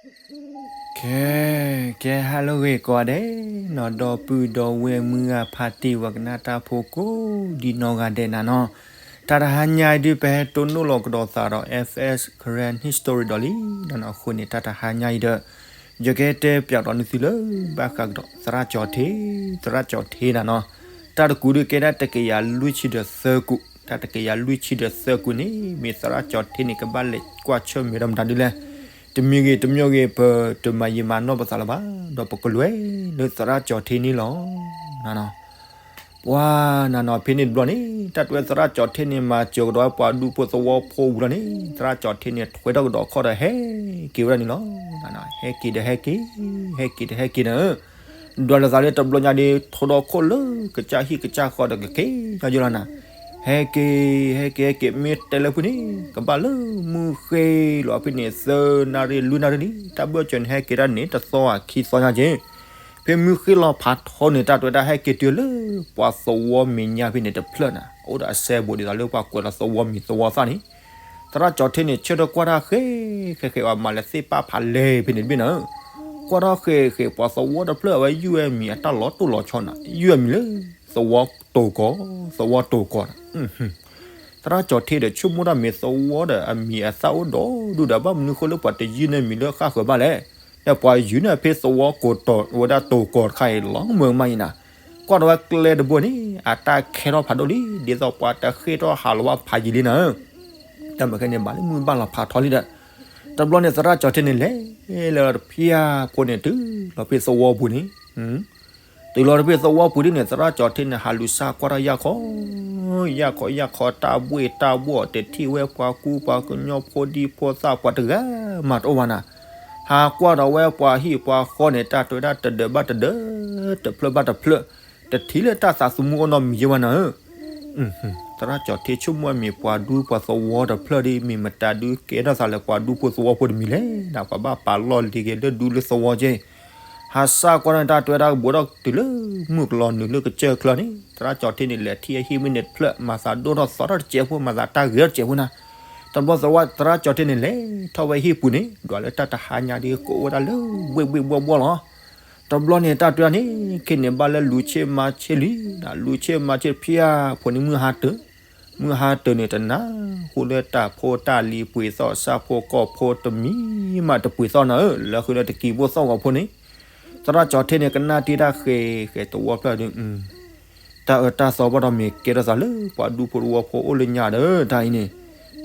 ကဲ, ကဲ ဟါလၢအဂ့ၤကိးဂၤဒဲးနီၤ, ဒီပုၢ်ဒီဝဲၢ်မုၢ်ဂၤဖးတံၢ် ဝဲကနၣ်တၢ်ဖိကိးဒံနီၢ်ဂၤဒဲးနၤနီၤ, တၢ်တဟါညါအံၤဒုး ပဟဲတိၢ်နီၣ်လီၤကဒီးသးဒီး F S Karen History ဒီးလံနၤနီၤ. အဃိန့ၣ် တၢ်တဟါညါအံၤဒီး ယကတဲပၠးဒီးနသုလၢ ဘၣ်ဃးကဒီး သရၣ်ကၠီၤထ့, သရၣ်ကၠီၤထ့နၤနီၤ. တၢ်တကူးဒုးကဲဒၣ်တကယၤလွံၢ်ဆံဒီးသၢကူး, တၢ်တကယၤလွံၢ်ဆံဒီးသၢကူးန့ၣ် မ့ၢ်သရၣ်ကၠီၤထ့န့ၣ် ကဘၣ်လဲၤကွၢ်ဆၢၣ်မဲာ်ဒီးမတၤဒုလဲၣ်. တမံၤဂ့ၤတမံၤဂ့ၤ ပတမၤယံာ်မၤနီၢ်ပသးလၢၤဘၣ်, ဒီးပကလဲၤလၢသရၣ်ကၠီၤထ့န့ၣ်လီၤနၤနီၤ. ပှၤနၤနီၤ ဖဲန့ၣ်တဘျီန့ၣ် တၢ်တဲဝဲသရၣ်ကၠီၤထ့န့ၣ် မၤစၢၤကဒီးဝဲပှၤဒူဖိသဝီဖိဝံၤလီၤန့ၣ် သရၣ်ကၠီၤထ့န့ၣ် ထွဲထီၣ်ကဒီးခီၣ်ဒီးဟဲက့ၤဝဲဒၣ်န့ၣ်လီၤ. ဟဲက့ၤဒီးဟဲက့ၤ, ဟဲက့ၤဒီးဟဲက့ၤနၤဧၢ. ဒွးလိာ်သးလၢတဘျီညါဒီး ထီဒီးခိၣ်လၢကစၢ်ဟံၣ်ကစၢ်ဃီဒီးကက့ၤညီယလီၤနၤ. ဟဲက့ၤ ဟဲက့ၤ ဟဲက့ၤ မ့ၢ်တဲလၢဖုန့ၣ် ကဘၣ်လၢမုၢ်ဃ့လီၤဖဲန့ၣ် သၢနၣ်ရံၣ်လွံၢ်နၣ်ရံၣ်လံ. တၢ်ဘၢၣ်စၢၤန့ၣ် ဟဲက့ၤတၢ်န့ၣ် တသီခံသီညါက့ၤ ဖဲမုၢ်ဃ့လီၤဖးထီန့ၣ် တၢ်တဲဝဲဒၣ်ဟဲက့ၤတုၤလၢ ပှၤသဝီမဲာ်ညါဖဲန့ၣ်တဖျၢၣ်နၤ, အိၣ်ဒီးအစဲဘူးဒ်သိးလၢပှၤကွဲးလီၤသဝီမံၤသဝီသၣ်န့ၣ်. သရၣ်ကၠီၤထ့န့ၣ် ဆၢထၢၣ်ကွၢ်တၢ်ဃဲ, ဃဲဃဲ အဝဲမၤလဲၤသ့ၣ်ပာ်ဖးလဲၤဖဲန့ၣ်တဘ့ၣ်နၤဧၢ. ကွၢ်တၢ်ဃဲဃဲ ပှၤသဝီတဖျၢၣ် အဝဲယုၢ်ဝဲမံၤအတၢ်လီၤတိၢ်လီၤဆီနၤ, ယုၢ်အမံၤလၢ သဝီတိၤကီၤ, သဝီတိၤကီၤနၤ. သရၣ်ကၠီၤထ့ဒီး ဆိကမိၣ်တၢ်မ့ၢ်သဝီဒီးအမံၤအသၣ်အိၣ်ဒီးဒူၣ်ဒီး ဘၣ်မနုၤဃိလၢပှၤတယုၢ်န့ၢ်မံၤလၢဃၣ်ဃၢၤဘၣ်လဲၣ်. ဒီးပှၤယုၢ်န့ၢ်ဖဲသဝီကိးတီၤ ဝဲဒၣ်တိၤကီၤတခါအံၤ လီၤမၢ်မးအံၤနၤ. ကွၢ်ဒီးဝဲကျဲတဘိန့ၣ် အတၢ်ခဲထီၣ်ဖးဒိၣ်လံ, ဒ်သိးပှၤတဃ့ၢ်ထီၣ်ဟးလီၤဘၣ်ဖးယံာ်လံနၤဧၢ. တၢ်မ့ၢ်ခဲန့ၣ် ဘၣ်လၢမုၢ်ဘၣ်လီၤဖးထီလံဒီး တဘျီန့ၣ် သရၣ်ကၠီၤထ့န့ၣ်လဲၤလၢတဖျၢၣ်ဖိန့ၣ် တုၤလီၤဖဲသဝီပူၤန့ၣ် တုၤလီၤတဖဲသဝီပူၤဒ်န့ၣ် သရၣ်ကၠီၤထ့န့ၣ် ဟးလူၤစၢ်ကွၢ်တၢ်ယၢ်ခီ, ယၢ်ခီယၢ်ခီ တၢ်ဘှ့ၣ်တၢ်ဘှီၣ် တထံၣ်ဝဲပှၤကူပှၤကညီဖိဒံဖိသၣ်ပှၤတဂၤမးတအိၣ်ဘၣ်နၤ. ဟးကွၢ်ဒီးဝဲပှၤဟံၣ်ပှၤဃီန့ၣ် တၢ်တဲဝဲဒၣ်တဒၢးဘၣ်တဒၢး တဖျၢၣ်ဘၣ်တဖျၢၣ် တထံၣ်လၢတၢ်သးသမူအိၣ်နီတမံၤယဲဝဲနၤဧၢ. သရၣ်ကၠီၤထ့ဆိကမိၣ်မ့ၢ်ပှၤဒူပှၤသဝီတဖျၢၣ်ဒီး မ့ၢ်မတၤဒုးကဲထီၣ်သးလၢပှၤဒူဖိသဝီဖိတမံၤလဲၣ်, ပှၤဘၣ်ပာ်လီၢ်လံၤက့ၤလၢဒူလၢသဝီက့ ဟးစၢ်ကွၢ်န့ၣ် တၢ်တဲဝဲဒၣ်ဘူးထီၣ်တုၤလၢမုၢ်ကလီၤနုာ်လၢကစၢၢ်ချၢန့ၣ် သရၣ်ကၠီၤထ့န့ၣ် လဲၤထံၣ်အဟံၣ်မ့ၢ်န့ၣ်တဖျၢၣ် မၤသးဒိၣ်ထီၣ်သီထီၣ်တစဲးဖိ မၤသးတၢ်ဂ့ၤထီၣ်တစဲးဖိနၤ. တဘျီသရၣ်ကၠီၤထ့န့ၣ် လဲၤထီၣ်ဝဲဟံၣ်ပူၤန့ၣ် ဒွးလၢတၢ်တဟါညါဒီး ကအိၣ်ဝဲဒၣ်လၢဘှ့ၣ်ဘှ့ၣ်ဘှီၣ်ဘှီၣ်လီၤ. တဘျီန့ၣ် တၢ်တဲန့ၣ် ခဲန့ၣ်ဘၣ်လၢလူၤဆ့မၤဆ့လံ, လူၤဆ့မၤဆ့တဖျၢၣ်ဖိန့ၣ် မုၢ်ဟါတၢၢ်, မုၢ်ဟါတၢၢ်န့ၣ် တနၢ်ဟူလၢတၢ်ဖိတၢ်လံၤပှ့ၤသီၣ် ဆၣ်ဖိကီၢ်ဖိတမံၤမးတပှ့ၤသီၣ်နၤဧၢ, လၢဃုာ်လၢတကံၤဘိသီၣ်ဂီၤဖိန့ၣ် သရၣ်ကၠီၤထ့န့ၣ် ကနၣ်တ့ၢ်တၢ်ဃဲဃဲသဝီဖျၢၣ်ဒီး တၢ်အၢတၢ်သီဘၣ်ဒီးမ့ၢ်ကဲထီၣ်သးလၢပှၤဒူဖိသဝီဖိအိၣ်လၢညါဒီး တၢ်အံၤန့ၣ်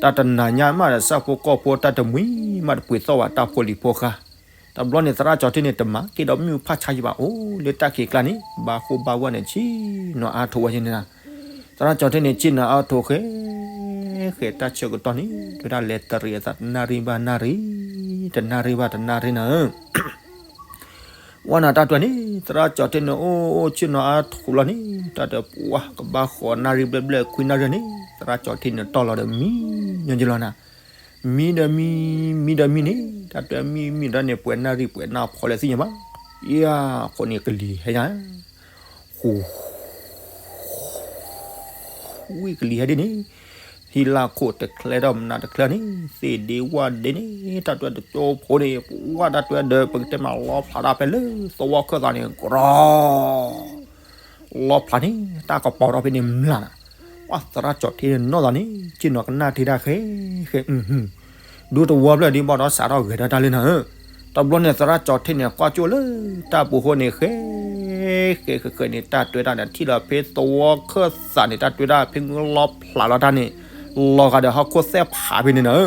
တၢ်တနၤညါမးဒီး ဆၣ်ဖိကီၢ်ဖိတၢ်တမှံၤမးတပှ့ၤသီၣ်ဘၣ် တၢ်ဖိလံၤဖိဃါ. တဘျီန့ၣ် သရၣ်ကၠီၤထ့န့ၣ် တမၤက့ၤဒီးမုၢ်ဖးဆါယံၤဘၣ် အိၣ်လၢတၢ်ခံးကျါန့ၣ် ဘၣ်ဃိဘၣ်ဝါန့ၣ် ဆ့ၣ်နီၤအါထိးဝဲန့ၣ်နၤ. သရၣ်ကၠီၤထ့န့ၣ် ဆ့ၣ်နီၤအါထိးဃဲ ဃဲတၢ်ဆၢကတီၢ်န့ၣ် တဲဝဲဒၣ်လဲၤတရံးအသးတနၣ်ရံၣ်ဘၣ်နၣ်ရံၣ်, တနၣ်ရံၣ်ဘၣ်တနၣ်ရံၣ်နၤဧၢ. ဝဲနၤတၢ်တဲန့ၣ် သရၣ်ကၠီၤထ့န့ၣ် အိၣ်အိၣ်ဆ့ၣ်နီၤအါထိးလီၤန့ၣ် တၢ်တဲပှၤကဘၣ်ဃိးနၣ်ရံၣ်ဘျဲၣ်ဘျဲၣ်ခွံနၣ်ရံၣ်န့ၣ် သရၣ်ကၠီၤထ့န့ၣ်တီၢ်လီၤဒီးမံညီယလီၤနၤ. မံဒီးမံ, မံဒီးမံန့ၣ် တၢ်တဲမံမံတၢ်န့ၣ် ပှဲၤနၣ်ရံၣ်ပှဲၤနၣ်ဖီလဲၣ်သ့ၣ်ညါဘၣ်. ယၤ အဃိန့ၣ်ကလံၤဟဲညါ ဃူ ဝံၣ်ကလံၤဟဲဒ်န့ၣ် ဟံၣ်လၢခိၣ်တချဲဒီးမနုၤတချဲန့ၣ် သ့ၣ်ဒ့ဝၣ်ဒ့န့ၣ် တၢ်တဲတကၠိဖိန့ၣ် ပှၤတၢ်တဲဒီး ပကတဲမးလီဖျးတၢ်ဖဲလၢသဝီခၢၣ်သးန့ၣ် ကရီ လီဖျးန့ၣ် တၢ်ကပီၤထီၣ်ဖဲန့ၣ်မျးနၤ. ပှၤသရၣ်ကၠီၤထ့န့ၣ်နီၢ်သးန့ၣ် ဆ့ၣ်နီၤကနၣ်ထံတၢ်ဃဲ ဃဲ ဒူသဝီဖျၢၣ်ဒ်ဘၣ်ဒီးစးထီၣ်ဂဲၤဒီးတၢ်လၢနၤဧၢ. တဘျီန့ၣ် သရၣ်ကၠီၤထ့န့ၣ် ကွၢ်ကၠိလၢတၢ်ပူၤဃိန့ၣ် ဃဲ ဃဲဃဲဃဲန့ၣ် တၢ်တဲတၢ်န့ၣ် ထံၣ်လီၤဖဲသဝီခၢၣ်သးန့ၣ် တၢ်တဲတၢ်ဖဲမုၢ်လီဖျးလီၤတၢ်န့ၣ် လီၤဂာ်ဒီးဟီၣ်ခိၣ်သဲၣ်ဖးဖဲန့ၣ်နၤဧ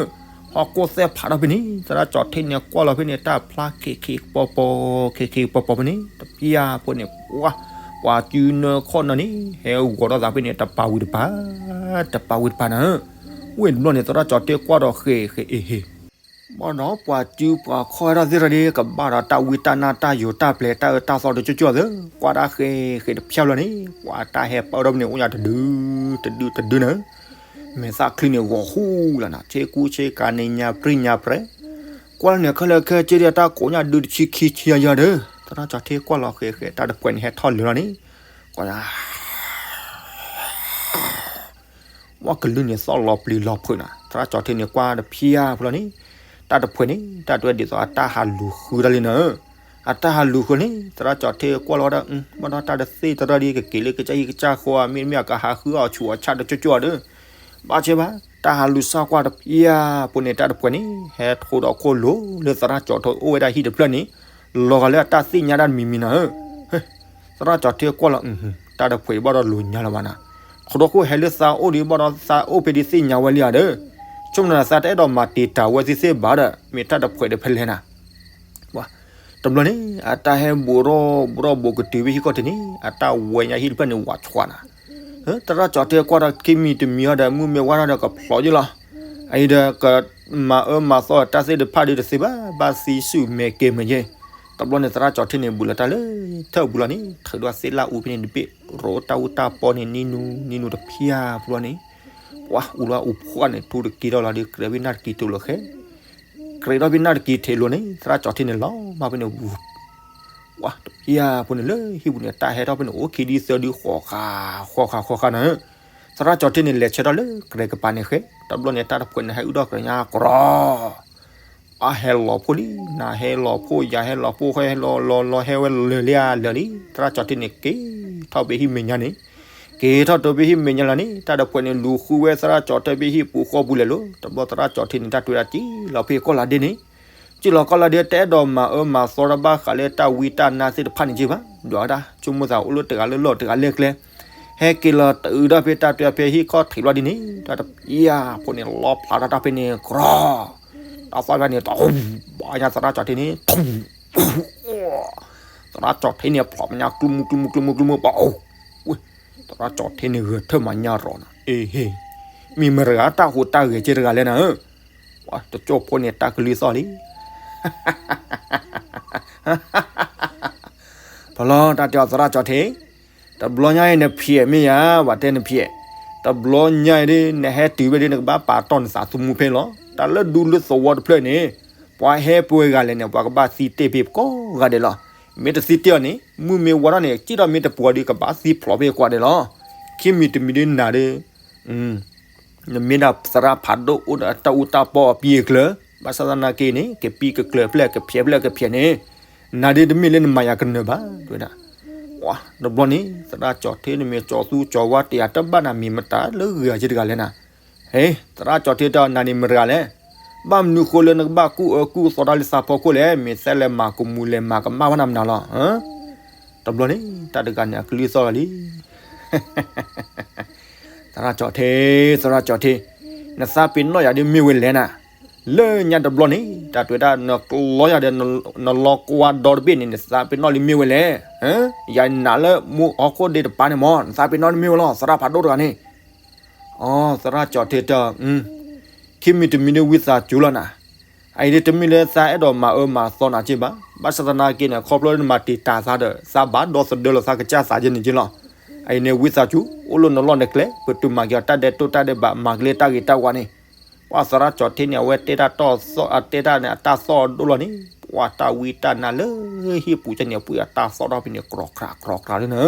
ၢ. ဟီၣ်ခိၣ်သဲၣ်ဖးထီၣ်ဖဲန့ၣ် သရၣ်ကၠီၤထ့န့ၣ် ကွၢ်လီၤဖဲန့ၣ် တၢ်ဖျါခံခံကပီၤပီၤ ခံခံကပီၤပီၤဖဲန့ၣ် တပျၢ်ဖိန့ၣ် ပှၤ ပှၤစုနၢခီၣ်နၢန့ၣ် ဟဲဂီၤထီၣ်သးဖဲန့ၣ် တပၤဝံၤတပၤ တပၤဝံၤတပၤနၤဧၢ. ဝ့ၢ်တဘျီန့ၣ် သရၣ်ကၠီၤထ့ကွၢ်ဒီးဃဲဃဲအ့ဟ့ ဘၣ်ဒီးပှၤစုပှၤခီၣ်ဟဲထီၣ်သ့ၣ်ဒီး ကဘၣ်ဒီးတၢ်ဝံတၢ်နါတၢ်ယိၤတၢ်ပျဲၤတၢ်အၢတၢ်သီတကၠိကၠိသ့ၣ် ကွၢ်တၢ်ဃဲဃဲတပျၢ်ဘျီန့ၣ် ပှၤတၢ်ဟဲပၢထီၣ်ဖဲန့ၣ် အိၣ်ညါတဒု တဒု တဒုနၤဧၢ. မဲာ်သၣ်ချံန့ၣ်ဂီၤဟူလီၤနၤ ဆ့ကူဆ့ကၤန့ၣ်ညါပြံညါပြဲၤ ကွၢ်လၢန့ၣ်ခဲလၢာ်ခဲဆ့ဒီး တၢ်ကိးညါဒုတဆံခံဆံယၤယၤဒီး သရၣ်ကၠီၤထ့ကွၢ်လီၤဃဲဃဲ တၢ်တပှဲၤန့ၣ်ဟဲထီၣ်လၢာ်လီၤန့ၣ် ကွၢ်ညါ ဝဲကလုၢ်န့ၣ်သီၣ်လီၤပျံၤလီၤဖုးနၤ သရၣ်ကၠီၤထ့န့ၣ်ကွၢ်တပျၢ်ဖိလီၤန့ၣ် တၢ်တဖှဲးန့ၣ် တၢ်တဲဒ်သိးအတၢ်ဟးလူၤဃုတၢ်လံနၤဧၢ, အတၢ်ဟးလူၤဃုန့ၣ် သရၣ်ကၠီၤထ့ကွၢ်လီၤဝဲဒၣ် ဘၣ်ဒီးတၢ်တသ့ၣ်တရၢၣ်ဒီး ကက့ၤလၢကစၢ်ဟံၣ်ကစၢ်ဃီဧါ မ့တမ့ၢ်အကဟးဃုအီၣ်ဆူၣ်အီၣ်ဆၣ်တကၠိကၠိဧါဒီး, ဘၣ်ဆၣ်ဘၣ် တၢ်ဟးလူၤစၢ်ကွၢ်တဖၣ်အံၤအပူၤန့ၣ် တၢ်တဖှဲးန့ၣ် ဟဲထိဒီးခိၣ်လိၤလၢသရၣ်ကၠီၤထ့အိၣ်ဝဲဒၣ်ဟံၣ်တဖျၢၣ်န့ၣ် လီၤဂာ်လၢအတၢ်သ့ၣ်ညါတၢ်တမံၤမံၤနၤဧၢ. သရၣ်ကၠီၤထ့ကွၢ်လီၤ တၢ်တဖှဲးအံၤဘၣ်ဒီးလိၤညါလၢၤဘၣ်နၤ, ထိဒီးခိၣ်ဟဲလၢသးအိၣ်ဒီး ဘၣ်ဒီးသးအိၣ်ဖဲဒ်သ့ၣ်ညါဝဲလံဧါဒီး, ဆိကမိၣ်နၤသးတအဲၣ်ဒိးမၤတံာ်တာ်ဝဲသ့ၣ်သ့ၣ်ဘၣ်ဒီး မ့ၢ်တၢ်တဖှဲးတဖဲလဲၣ်နၤ တဘျီန့ၣ် အတၢ်ဟဲဘူးထီၣ်ဘူးထီၣ်ဘူးကတုၤဖဲဟံၣ်ခီၣ်ထံးန့ၣ် အတၢ်ဝဲညါဟံၣ်တဖျၢၣ်န့ၣ် ဝးဆှးနၤ, သရၣ်ကၠီၤထ့ကွၢ်ဒီးခံမံၤတမံၤအံၤဒီး မုၢ်မ့ၢ်ဝါထီၣ်ဒီးကဖျိးယ့ၣ်လီၤ, အအံၤဒီးကမၤအၢမၤသီတၢ်သ့ၣ်တဖၣ်ဒီးတသ့ဘၣ် ဘၣ်သံဆူၣ်မဲာ်ကဲၤမဲာ်ယ့ၣ်, တဘျီန့ၣ် သရၣ်ကၠီၤထ့န့ၣ် ဘူးလီၤတၢ်လၢ ထၢၣ်ဘူးလီၤန့ၣ် ထုးဒီးသ့ၣ်လၣ်အူဖဲန့ၣ်တဘ့ၣ် ရိးတၢ်အူတၢ်ပီန့ၣ် နံၤနူနံၤနူတဖျၢၣ်ဖျိန့ၣ် ပှၤအူလီၤအူဖှီၣ်န့ၣ် ထူတက့ၤထီၣ်လီၤဒီး ကြဲးဝဲနၢ်တက့ၤထူလီၤဃဲ ကြဲးထီၣ်ဖဲနၢ်တက့ၤထူလီၤန့ၣ် သရၣ်ကၠီၤထ့န့ၣ်လီၤမၢ်ဖဲန့ၣ် ဝူၤ ပှၤတဖျၢၣ်ဖျိန့ၣ်လၢဟံၣ်ပူၤန့ၣ် တၢ်ဟဲထီၣ်ဖဲန့ၣ် အိၣ်ခံဒုသၢဒု ဃီၤဃာ်ဃီၤဃာ်ဃီၤဃာ်နၤဧၢ, သရၣ်ကၠီၤထ့န့ၣ် လဲၤဆၢထၢၣ်လၢကြဲးကပၤန့ၣ်ဃဲ တဘျီန့ၣ် တၢ်တဖှဲးန့ၣ် ဟဲအုၣ်ထီၣ်ကြၢးညါကရီ အဟဲလီၤဖိလံ နဟဲလီၤဖိ ယၤဟဲလီၤဖိ ဟဲလီၤလီၤဟဲဝဲလၢာ်လံဧါလၢာ်လံ, သရၣ်ကၠီၤထ့န့ၣ် က့ၤထီၣ်ဖဲဟံၣ်မဲာ်ညါန့ၣ် က့ၤထီၣ်တုၤဖဲဟံၣ်မဲာ်ညါလီၤန့ၣ် တၢ်တဖှဲးန့ၣ် လူၤဃုဝဲသရၣ်ကၠီၤထ့ဖဲဟံၣ်ပူၤဃီပူၤလဲၤလီၤ, တဘျီသရၣ်ကၠီၤထ့န့ၣ် တၢ်တဲဝဲဒၣ်က့ၤလီၤဖဲကီၢ်လၤဒ့န့ၣ် က့ၤလီၤကီၢ်လၤဒ့ တအဲၣ်ဒိးမၤအၢမၤသီတၢ်ဘၣ်ဃးလၢတၢ်ဝံတၢ်နါသ့ၣ်တဖၣ်န့ၣ်က့ၤဘၣ်, ဒွးဝဲဒၣ် ဆိကမိၣ်သးအိၣ်လၢတဂၤလၢလီၢ်တဂၤလၢကျဲ ဟဲက့ၤလီၤတုၤဒီးဖဲတၢ်တဲဖဲဟံၣ်ခီၣ်ထံးဘျီဒ်န့ၣ် တၢ်တဖျၢၣ်ဖျိန့ၣ် လီဖျးထီၣ်တၢ်ဖဲန့ၣ် ကရီ တၢ်သီၣ်ဖဲန့ၣ် တဘၣ်ညါသရၣ်ကၠီၤထ့န့ၣ် သရၣ်ကၠီၤထ့န့ၣ် ဖျိးမးညါ ကျူမူကျူမူကျူမူကျူမူ ပှၤအိၣ်ဝဲ သရၣ်ကၠီၤထ့န့ၣ် ဂဲၤထၢၣ်မးညါရီၤနၤ အ့ဟ့ မ့ၢ်မတၤတဂၤ တၢ်ဟူးတၢ်ဂဲၤက့ၤတဂၤလဲၣ်နၤဧၢ, ပှၤတကၠိၢ်ဖိန့ၣ် တၢ်ကလုၢ်သီၣ်လံ ဖီလီၤ တၢ်တဲအီၤသရၣ်ကၠီၤထ့, တဘျီညါအံၤနဖျဲးမ့ၢ်ယၤ ပှၤတဲနဖျဲး, တဘျီညါအံၤဒ် နဟဲတုၤဖဲဒ် နကဘၣ်ပာ်တီၢ်နသးသမူဖဲလီၤ. တၢ်လၢဒူလၢသဝီတဖျၢၣ်န့ၣ် ပှၤဟဲပှဲၤဂၤလဲၣ်န့ၣ် ပှၤကဘၣ်သံတ့ၢ်ဖဲပကိးဂၤဒဲးလီၤ. မ့ၢ်တသံတ့ၢ်အီၤန့ၣ် မုၢ်မ့ၢ်ဝါထီၣ်န့ၣ် စံၣ်ထီၣ်မ့ၢ်တပှီၤဒီး ကဘၣ်သံဖျိးဖဲကိးဂၤဒဲးလီၤ. ခံမံၤတမံၤဒ်နၤဒီး နမ့ၢ်ဒၣ်သရၣ်ဖးဒိၣ်အိၣ်ဒီးတၢ်အူတၢ်ပီအပျံၤအကျၢၤ, ဘၣ်ဆၣ်သနာ်က့န့ၣ် ကပံကကျၢၤဖျဲၣ်ကဖျဲးဖျဲၣ်ကဖျဲးန့ၣ်, နၤဒ်တမ့ၢ်လၢနမၤယၤကနၢၤဘၣ် တဲဝဲဒၣ်. တဘျီန့ၣ် သရၣ်ကၠီၤထ့န့ၣ်မ့ၢ်ကၠီၤသူကၠီၤဝါတယၤ တဘၣ်နၤမ့ၢ်မတၤလၢဂ့ၤအီၤက့ၤတဂၤလဲၣ်နၤ. ဟဲ သရၣ်ကၠီၤထ့တဲအီၤ နၤန့ၣ်မတၤတဂၤလဲၣ်. ဘၣ်မနုၤဃိလၢနကဘၣ်ကူၣ်အၢကူၣ်သီတၢ်လၢသးဖီခိၣ်လဲၣ်, မ့ၢ်သဲလဲၤမၤကမူၤလဲၤမၤကမၣ်ဝဲနၤမနုၤလီၤ. တဘျီန့ၣ် တၢ်တဂၤန့ၣ် အကလုၢ်သီၣ်လီၤလံ သရၣ်ကၠီၤထ့, သရၣ်ကၠီၤထ့, နသးပ့ၤနီၣ်ယၤဒ်မ့ၢ်ဝဲလဲၣ်နၤ. လၢညါတဘျီန့ၣ် တၢ်တဲဝဲဒၣ် နလီယၤဒီး နလီကွၢ်ဒီတဘ့ၣ်န့ၣ် နသးပ့ၤနီၣ်လံမ့ၢ်ဝဲလဲၣ်. ယၤနးလၢမူဟီၣ်ခိၣ်ဒ့တပၤန့ၣ်မ့ၢ် နသးပ့ၤနီၣ်လံမ့ၢ်ဝဲလီၤ သရၣ်ဖးဒိၣ်တဂၤန့ၣ်. အိ သရၣ်ကၠီၤထ့တဲအီၤ ခံမံၤတမံၤဒ်ဝံသးစူၤလီၤနၤ. အအံၤဒ်တမ့ၢ်လၢသးအဲၣ်ဒိးမၤအၢမၤသီနၤက့ဘၣ်. ဘၣ်ဆၣ်သနာ်က့န့ၣ် ခီဖျိလၢနမၤတံာ်တာ်သးဒီး သးဘၣ်ဒီသဒၢလီၤသးကစၢ်သးယဲန့ၣ်က့လီၤ. အအံၤန့ၣ် ဝံသးစူၤ အိၣ်လၢနလီၢ်နကျဲ ပတုာ်မၤက့ၤအီၤတၢ်ဒဲးတိၢ်တၢ်ဒဲးဘး မၤက့ၤလၢတၢ်ဂ့ၤတၢ်ဝါန့ၣ်. ပှၤသရၣ်ကၠီၤထ့န့ၣ် အဝဲတဲတၢ်တီၢ်သီၣ် အတဲတၢ်န့ၣ် အတၢ်သီၣ်ဒိၣ်လီၤန့ၣ် ပှၤတၢ်ဝံတၢ်နါလၢဟံၣ်ပူၤကဲန့ၣ် အပှ့ၤအတၢ်သီၣ်ထီၣ်ဖဲန့ၣ် ကြီကြၤကြီကြၤလၢနၤ.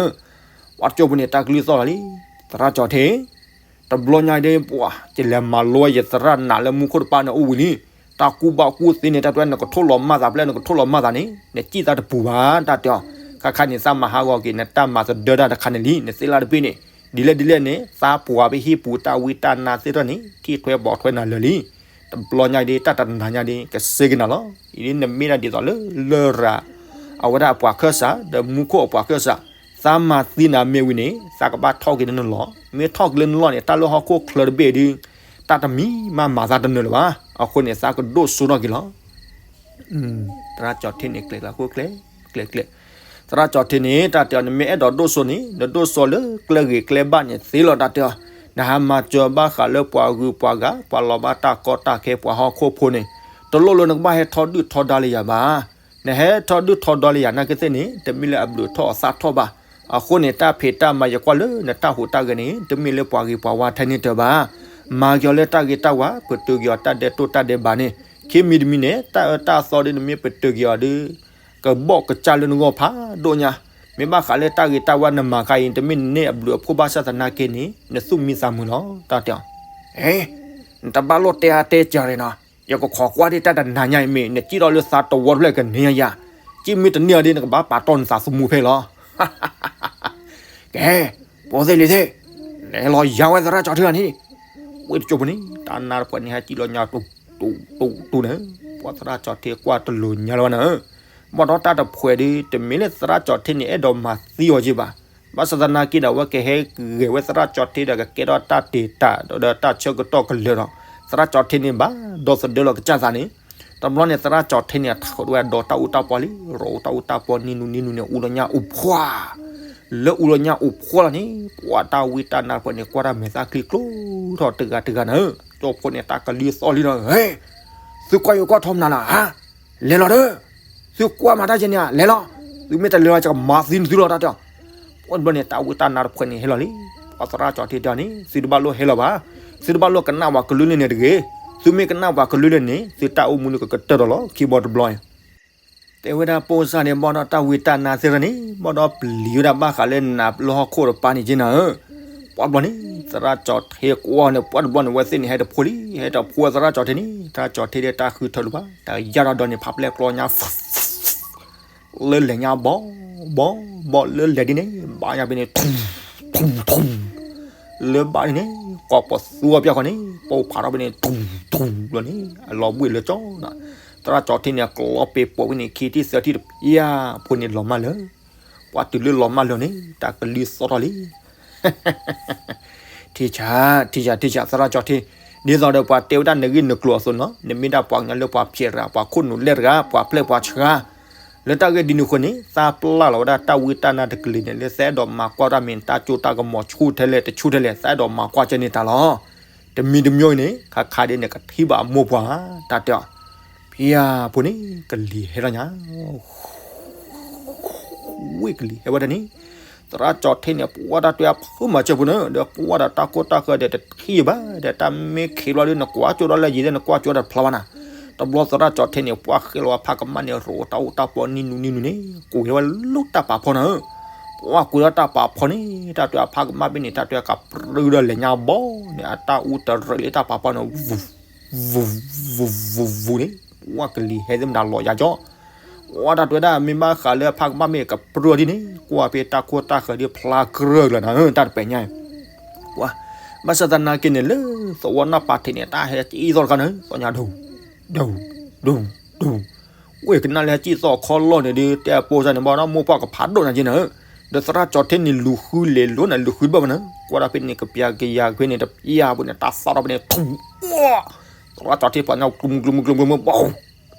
ပှၤတကၠိဖိန့ၣ် တၢ်ကလုၢ်သီၣ်လီၤလံ. သရၣ်ကၠီၤထ့ တဘျီညါဒ် ပှၤ ကလဲၤမၤလိဝဲယသရၣ်နးလၢမူခိၣ်တပၤန့ၣ်အိၣ်ဝံၤလံ. တၢ်ကူၣ်ဘၣ်ကူၣ်သ့န့ၣ် တၢ်တဲနကထိၣ်လီၤမၢ်သးဖျဲၣ် နကထိၣ်လီၤမၢ်သးန့ၣ် နစံၣ်သးတပူၤဘၣ် တၢ်တဲအီၤ. ခါခါန့ၣ် သးမၤဟးဂီၤက့ၤ နတၢ်မၤသဒၢတၢ်တခါန့ၣ်လံ နသ့လၢတဘ့ၣ်န့ၣ် ဒ်လဲၣ်ဒ်လဲၣ်န့ၣ် သးပှၤဖဲဟံၣ်ပူၤတၢ်ဝံတၢ်နါသ့ၣ်ထီၣ်န့ၣ် ထံၣ်ထွဲဘီထွဲနၤလၢာ်လံ. တဘျီညါဒ် တၢ်တနၤညါဒ် ကစ့က့ၤနၤလီၤ. အံၤဒ်နမ့ၢ်ဒၣ်ဒ်သိးလၢလရာ် အဝဲဒၣ်အပှၤခၢၣ်စး ဒီးမူခိၣ်အပှၤခၢၣ်စး သးမၤသံနၤမ့ၢ်ဝံၤန့ၣ် သးကဘၣ်ထီၣ်က့ၤလၢနလီၢ်. မ့ၢ်ထီၣ်က့ၤလၢနလီၢ်န့ၣ် တၢ်လၢဟီၣ်ခိၣ်ချၢတဘ့ၣ်ဒ် တၢ်တမံၤမးမၤသးတနၢၤလၢၤဘၣ်. အဃိန့ၣ် သးကဒိၣ်စိထီၣ်က့ၤလီၤ. သရၣ်ကၠီၤထ့န့ၣ် ကျဲၤကျဲၤကျဲၤကျဲၤကျဲၤ သရၣ်ကၠီၤထ့န့ၣ် တၢ်တဲအီၤ နမ့ၢ်အဲၣ်ဒိးဒိၣ်စိန့ၣ် နဒိၣ်စိလၢကျဲဂ့ၤကျဲဘၣ်န့ၣ်သ့လီၤ တၢ်တဲအီၤ. နဟးမၤစၢၤဘၣ်ဃးလၢပှၤဂုၤပှၤဂၤ ပှၤလီၤဘၣ်တၢ်ကီတၢ်ခဲ ပှၤဟီၣ်ခိၣ်ဖိန့ၣ် တလိၣ်လၢနကဘၣ်ဟဲထီဒုၣ်ထီဒါလၢယၤဘၣ်. နဟဲထီဒုၣ်ထီဒါလၢယၤနာ်က့သ့ၣ်န့ၣ် တမ့ၢ်လၢအဘျုးထီၣ်အသးထီၣ်ဘၣ်. အဃိန့ၣ် တၢ်ဖံးတၢ်မၤယကွၢ်လၢနတၢ်ဟူးတၢ်ဂဲၤန့ၣ် တမ့ၢ်လၢပှၤဂ့ၤပှၤဝါထဲန့ၣ်တၢၤဘၣ်. မၤက့ၤအီၤလၢတၢ်ဂ့ၤတၢ်ဝါ ပတုာ်က့ၤအီၤတၢ်ဒဲးတိၢ်တၢ်ဒဲးဘးန့ၣ် ခံမံၤတမံၤန့ၣ် တၢ်အၢတၢ်သီဒ်နမ့ၢ်ပတုာ်က့ၤအီၤဒီး ကဘီၣ်ကစၢ်လၢနဂီၢ်ဖးဒိၣ်ညါ. မ့ၢ်ဘၣ်ဃးလၢတၢ်ဂ့ၤတၢ်ဝါနမၤခါအံၤ တမ့ၢ်နန့ၢ်အဘျုးအဖှိၣ်ဘၣ်ဆၣ်သနာ်က့န့ၣ် နသူၣ်မံသးမုာ်လီၤ တၢ်တဲအီၤ. ဟဲ နတဘၣ်လိၣ်တဲအါတဲကၢၤရ့ၣ်နီၤ. ယကခိးကွၢ်ဒ်တၢ်တနၤညါအံၤမ့ၢ် နစံၣ်ထီၣ်လၢသးတဝီတဖျၢၣ်ကန့ၢ်ယၤ, စံၣ်မ့ၢ်တန့ၢ်အီၤဒီး နကဘၣ်ပာ်တီၢ်နသးသမူဖဲလီၤ. ကဲ, ဖိသ့ၣ်လံၤသ့ၣ်, လဲၤလီၤယၤဝဲသရၣ်ကၠီၤထ့အီၤန့ၣ်, ဝ့ၢ်တကၠိဖိန့ၣ် တၢ်နါတဖှဲးန့ၣ် ဟဲစံၣ်လီၤညါတူတူတူန့ၣ်, ပှၤသရၣ်ကၠီၤထ့ကွၢ်တလိၤညါလၢၤဘၣ်န့ၣ်, ဘၣ်ဒီးတၢ်တဖှဲးဒီး တမ့ၢ်လၢသရၣ်ကၠီၤထ့န့ၣ် အဲၣ်ဒိးမၤသံအီၤက့ဘၣ်. ဘၣ်ဆၣ်သနာ်က့ဒီး အဝဲကဟဲဂဲၤဝဲသရၣ်ကၠီၤထ့ဒီး ကကဲထီၣ်တၢ်တ့ၢ်တၢ်ဒီးတၢ်ဆၢကတီၢ်ကလၢာ်ဒီး သရၣ်ကၠီၤထ့န့ၣ်ဘၣ်ဒီသဒၢလီၤကစၢ်သးန့ၣ်, တဘျီန့ၣ် သရၣ်ကၠီၤထ့န့ၣ် အထီၣ်ဝဲဒီးတၢ်အူတၢ်ပီလံ, ရီးအူတၢ်အူတၢ်ပီ နံၤနူၤနံၤနူၤန့ၣ် အူလီၤညါအိၣ်ဖှီၣ်, လၢအူလီၤညါအိၣ်ဖှီၣ်လီၤန့ၣ် ပှၤတၢ်ဝံတၢ်နါတဖှဲးန့ၣ် ကွၢ်တၢ်မဲာ်သၣ်ချံကျိထီၣ်တဂၤတဂၤန့ၣ်, ကၠီဖိန့ၣ် တၢ်ကလံၤသီၣ်လံဒီး, ဟဲ, သုကွၢ်ယိၤကွၢ်ထီမနုၤလၢၤဧါ, လဲၤလီၤဒီး, သုကွၢ်မၤတၢ်ကဲန့ၣ်ဧါ, လဲၤလီၤ, သုမ့ၢ်တလဲၤလီၤ ယကမၤသံနသုလီၤ တၢ်တဲအီၤ. ပှၤတဘျီန့ၣ် တၢ်ဝံတၢ်နါတဖှဲးန့ၣ်ဟဲလီၤလံ, ပှၤသရၣ်ကၠီၤထ့တဲအီၤန့ၣ် သုတဘၣ်လိၣ်ဟဲလီၤဘၣ်, သုတဘၣ်လိၣ်ကနၣ်ပှၤကလုၢ်လၢန့ၣ်တဂ့ၤ, သုမ့ၢ်ကနၣ်ပှၤကလုၢ်လၢန့ၣ် သုတၢ်အိၣ်မူန့ၣ်ကကတၢၢ်ဒီးလီၤ ခံဘီတဘျီ တဲဝဲဒၣ်ပိစၢ်န့ၣ် ဘၣ်ဒီးတၢ်ဝံတၢ်နါသ့ၣ်တဖၣ်န့ၣ် ဘၣ်ဒီးပျံၤဝဲဒၣ်ဘၣ်ဃးလၢနၤလၢဟီၣ်ခိၣ်တပၤန့ၣ်က့နၤဧၢ, ပှၤတဘျီန့ၣ် သရၣ်ကၠီၤထ့ကွၢ်န့ၣ် ပှၤတဘျီန့ၣ် အဝဲသ့ၣ်န့ၣ် ဟဲတဖိလံ, ဟဲတဖိသရၣ်ကၠီၤထ့န့ၣ် သရၣ်ကၠီၤထ့ဒီးတၢ်ဃုထၢလၢၤဘၣ်, တၢ်ယၢ်ဒီးဒီးန့ၣ် ဖးပျဲၢ်ကျီညါ လၢလဲၤညါဘီ, ဘီ, ဘီလၢလဲၤဒ်န့ၣ် ဘၣ်ညါဖဲန့ၣ် ထူၣ်, ထူၣ်, ထူၣ်, လၢဘၣ်ဒ်န့ၣ် ကိးပသူအပျဲၢ်ဃီန့ၣ် ပိာ်ဖးထီၣ်ဖဲန့ၣ် ထူၣ်, ထူၣ်လီၤန့ၣ် အလီၤဘှံးလၢကၠီနၤ, သရၣ်ကၠီၤထ့န့ၣ် အကျီပ့ၤပိာ်ဖဲန့ၣ် ခံထံၣ်သၢထံၣ်တပျၢ်ဖိန့ၣ် လီၤမၢ်လၢၤ, ပှၤတုၤလၢလီၤမၢ်လၢၤန့ၣ် တၢ်ကလံၤသီၣ်ထီၣ်လံ ထံၣ်ဆး, ထံၣ်ဆး, ထံၣ်ဆး သရၣ်ကၠီၤထ့, ဒ်သိးဒီးပှၤတဲဝဲဒၣ်နဂ့ၢ်နကျိၤအသိးနီၤ, နမ့ၢ်ဒၣ်ပှၤကညီလၢပှၤဖျဲးတဂၤ, ပှၤခိၣ်နူာ်လဲၢ်တဂၤ, ပှၤဖျဲးပှၤဆှါ, လၢတၢ်ဂ့ၢ်ဒ်န့ၣ်အဃိန့ၣ် သးပျၢ်လီၤဝဲဒၣ်တၢ်ဝံတၢ်နါတကလုာ်န့ၣ် လၢသးအဲၣ်ဒိးမၤကွၢ်တၢ်မ့ၢ်တၢ်ကၠိတၢ်ကမီၤဆူၣ်ထဲလဲၣ်တဆူၣ်ထဲလဲၣ် သးအဲၣ်ဒိးမၤကွၢ်ကဲန့ၣ်တၢ်လီၤ. တမံၤတမံၤအံၤန့ၣ် ခါခါဒ်န့ၣ် ကထံၣ်ဘၣ်အမိၢ်ပှၢ်ဧါ, တၢ်တဲအီၤ, ဖံယၤဖိန့ၣ် ကလံၤဟဲထီၣ်ညါ ဝ့ၢ်ကလံၤဟဲဝဲဒၣ်န့ၣ်, သရၣ်ကၠီၤထ့န့ၣ် ပှၤတၢ်တွဲအဖုမၤစၢၤပူၤန့ၣ် ဒီးကွၢ်ဒီးတၢ်ကိၢ်တၢ်ဂီၤဒီးတထံၣ်ဘၣ် ဒီးတၢ်မ့ၢ်ခံးဘျီဒီး နကွၢ်ကၠိဒီးလၢယံၤဒီး နကွၢ်ကၠိဒီးတဖျါဘၣ်နၤ, တဘျီသရၣ်ကၠီၤထ့န့ၣ် ပှၤဃ့လီၤဝဲဖးကမၣ်န့ၣ် ရိးတၢ်အိၣ်တၢ်ပီနံၤနူၤနံၤနူၤန့ၣ် ကိးဟဲဝဲလၢတၢ်ပာ်ဖီနၤဧၢ, ပှၤကွံာ်ဒီးတၢ်ပာ်ဖီန့ၣ် တၢ်တွဲအဖးကမၣ်ဘ့ၣ်န့ၣ် တၢ်တွဲကပြုၢ်ဒီးလဲၤညါဘီန့ၣ် အတၢ်အူတရံးလၢတၢ်ပာ်ဖီန့ၣ် ဝူၤဝူၤဝူၤဝူၤန့ၣ် ပှၤကလံၤဟဲသ့ၣ်မတၤလီၤယၤကၠီ, ပှၤတၢ်တွဲဒၣ်မ့ၢ်ဘၣ်ဃးလၢအဖးကမၣ်မ့ၢ်ကပြုၢ်ဒ်န့ၣ် ကွၢ်ဖဲတၢ်ခိၣ်တၢ်ဃၢၤဒ်ဖျါကြၢးလၢၤနၤဧၢ တၢ်တပဲာ်ညါ, ပှၤ, ဘၣ်ဆၣ်သနာ်က့န့ၣ် လၢသဝီနၢ်ပၤထံးန့ၣ် တၢ်ဟဲစံၣ်သီၣ်တခါန့ၣ် သီၣ်ညါဒူၣ်, ဒူၣ်, ဒူၣ်, ဒူၣ်, ဝ့ၢ်ကနၣ်လၢဟဲစံၣ်သီၣ်ခီလီၢ်န့ၣ်ဒီး တဲအပိစၢ်န့ၣ် ဘၣ်ဒီးမိၢ်ပှၢ်ကဖးဒိၣ်နၤက့နၤဧၢ, ဒီးသရၣ်ကၠီၤထ့န့ၣ် လူၤဃုလဲၤလိၤနၤ လူၤဃုတဘၣ်ဘၣ်နၤ, ကွၢ်ဒၣ်ဖဲန့ၣ် ကပျၢ်ကယၤဖဲန့ၣ် တပျၢ်ဖိန့ၣ် တၢ်သီၣ်ထီၣ်ဖဲန့ၣ် ထူၣ်, သရၣ်ကၠီၤထ့ပှၤညီ ကျူမုကျူမုကျူမု ဘီ,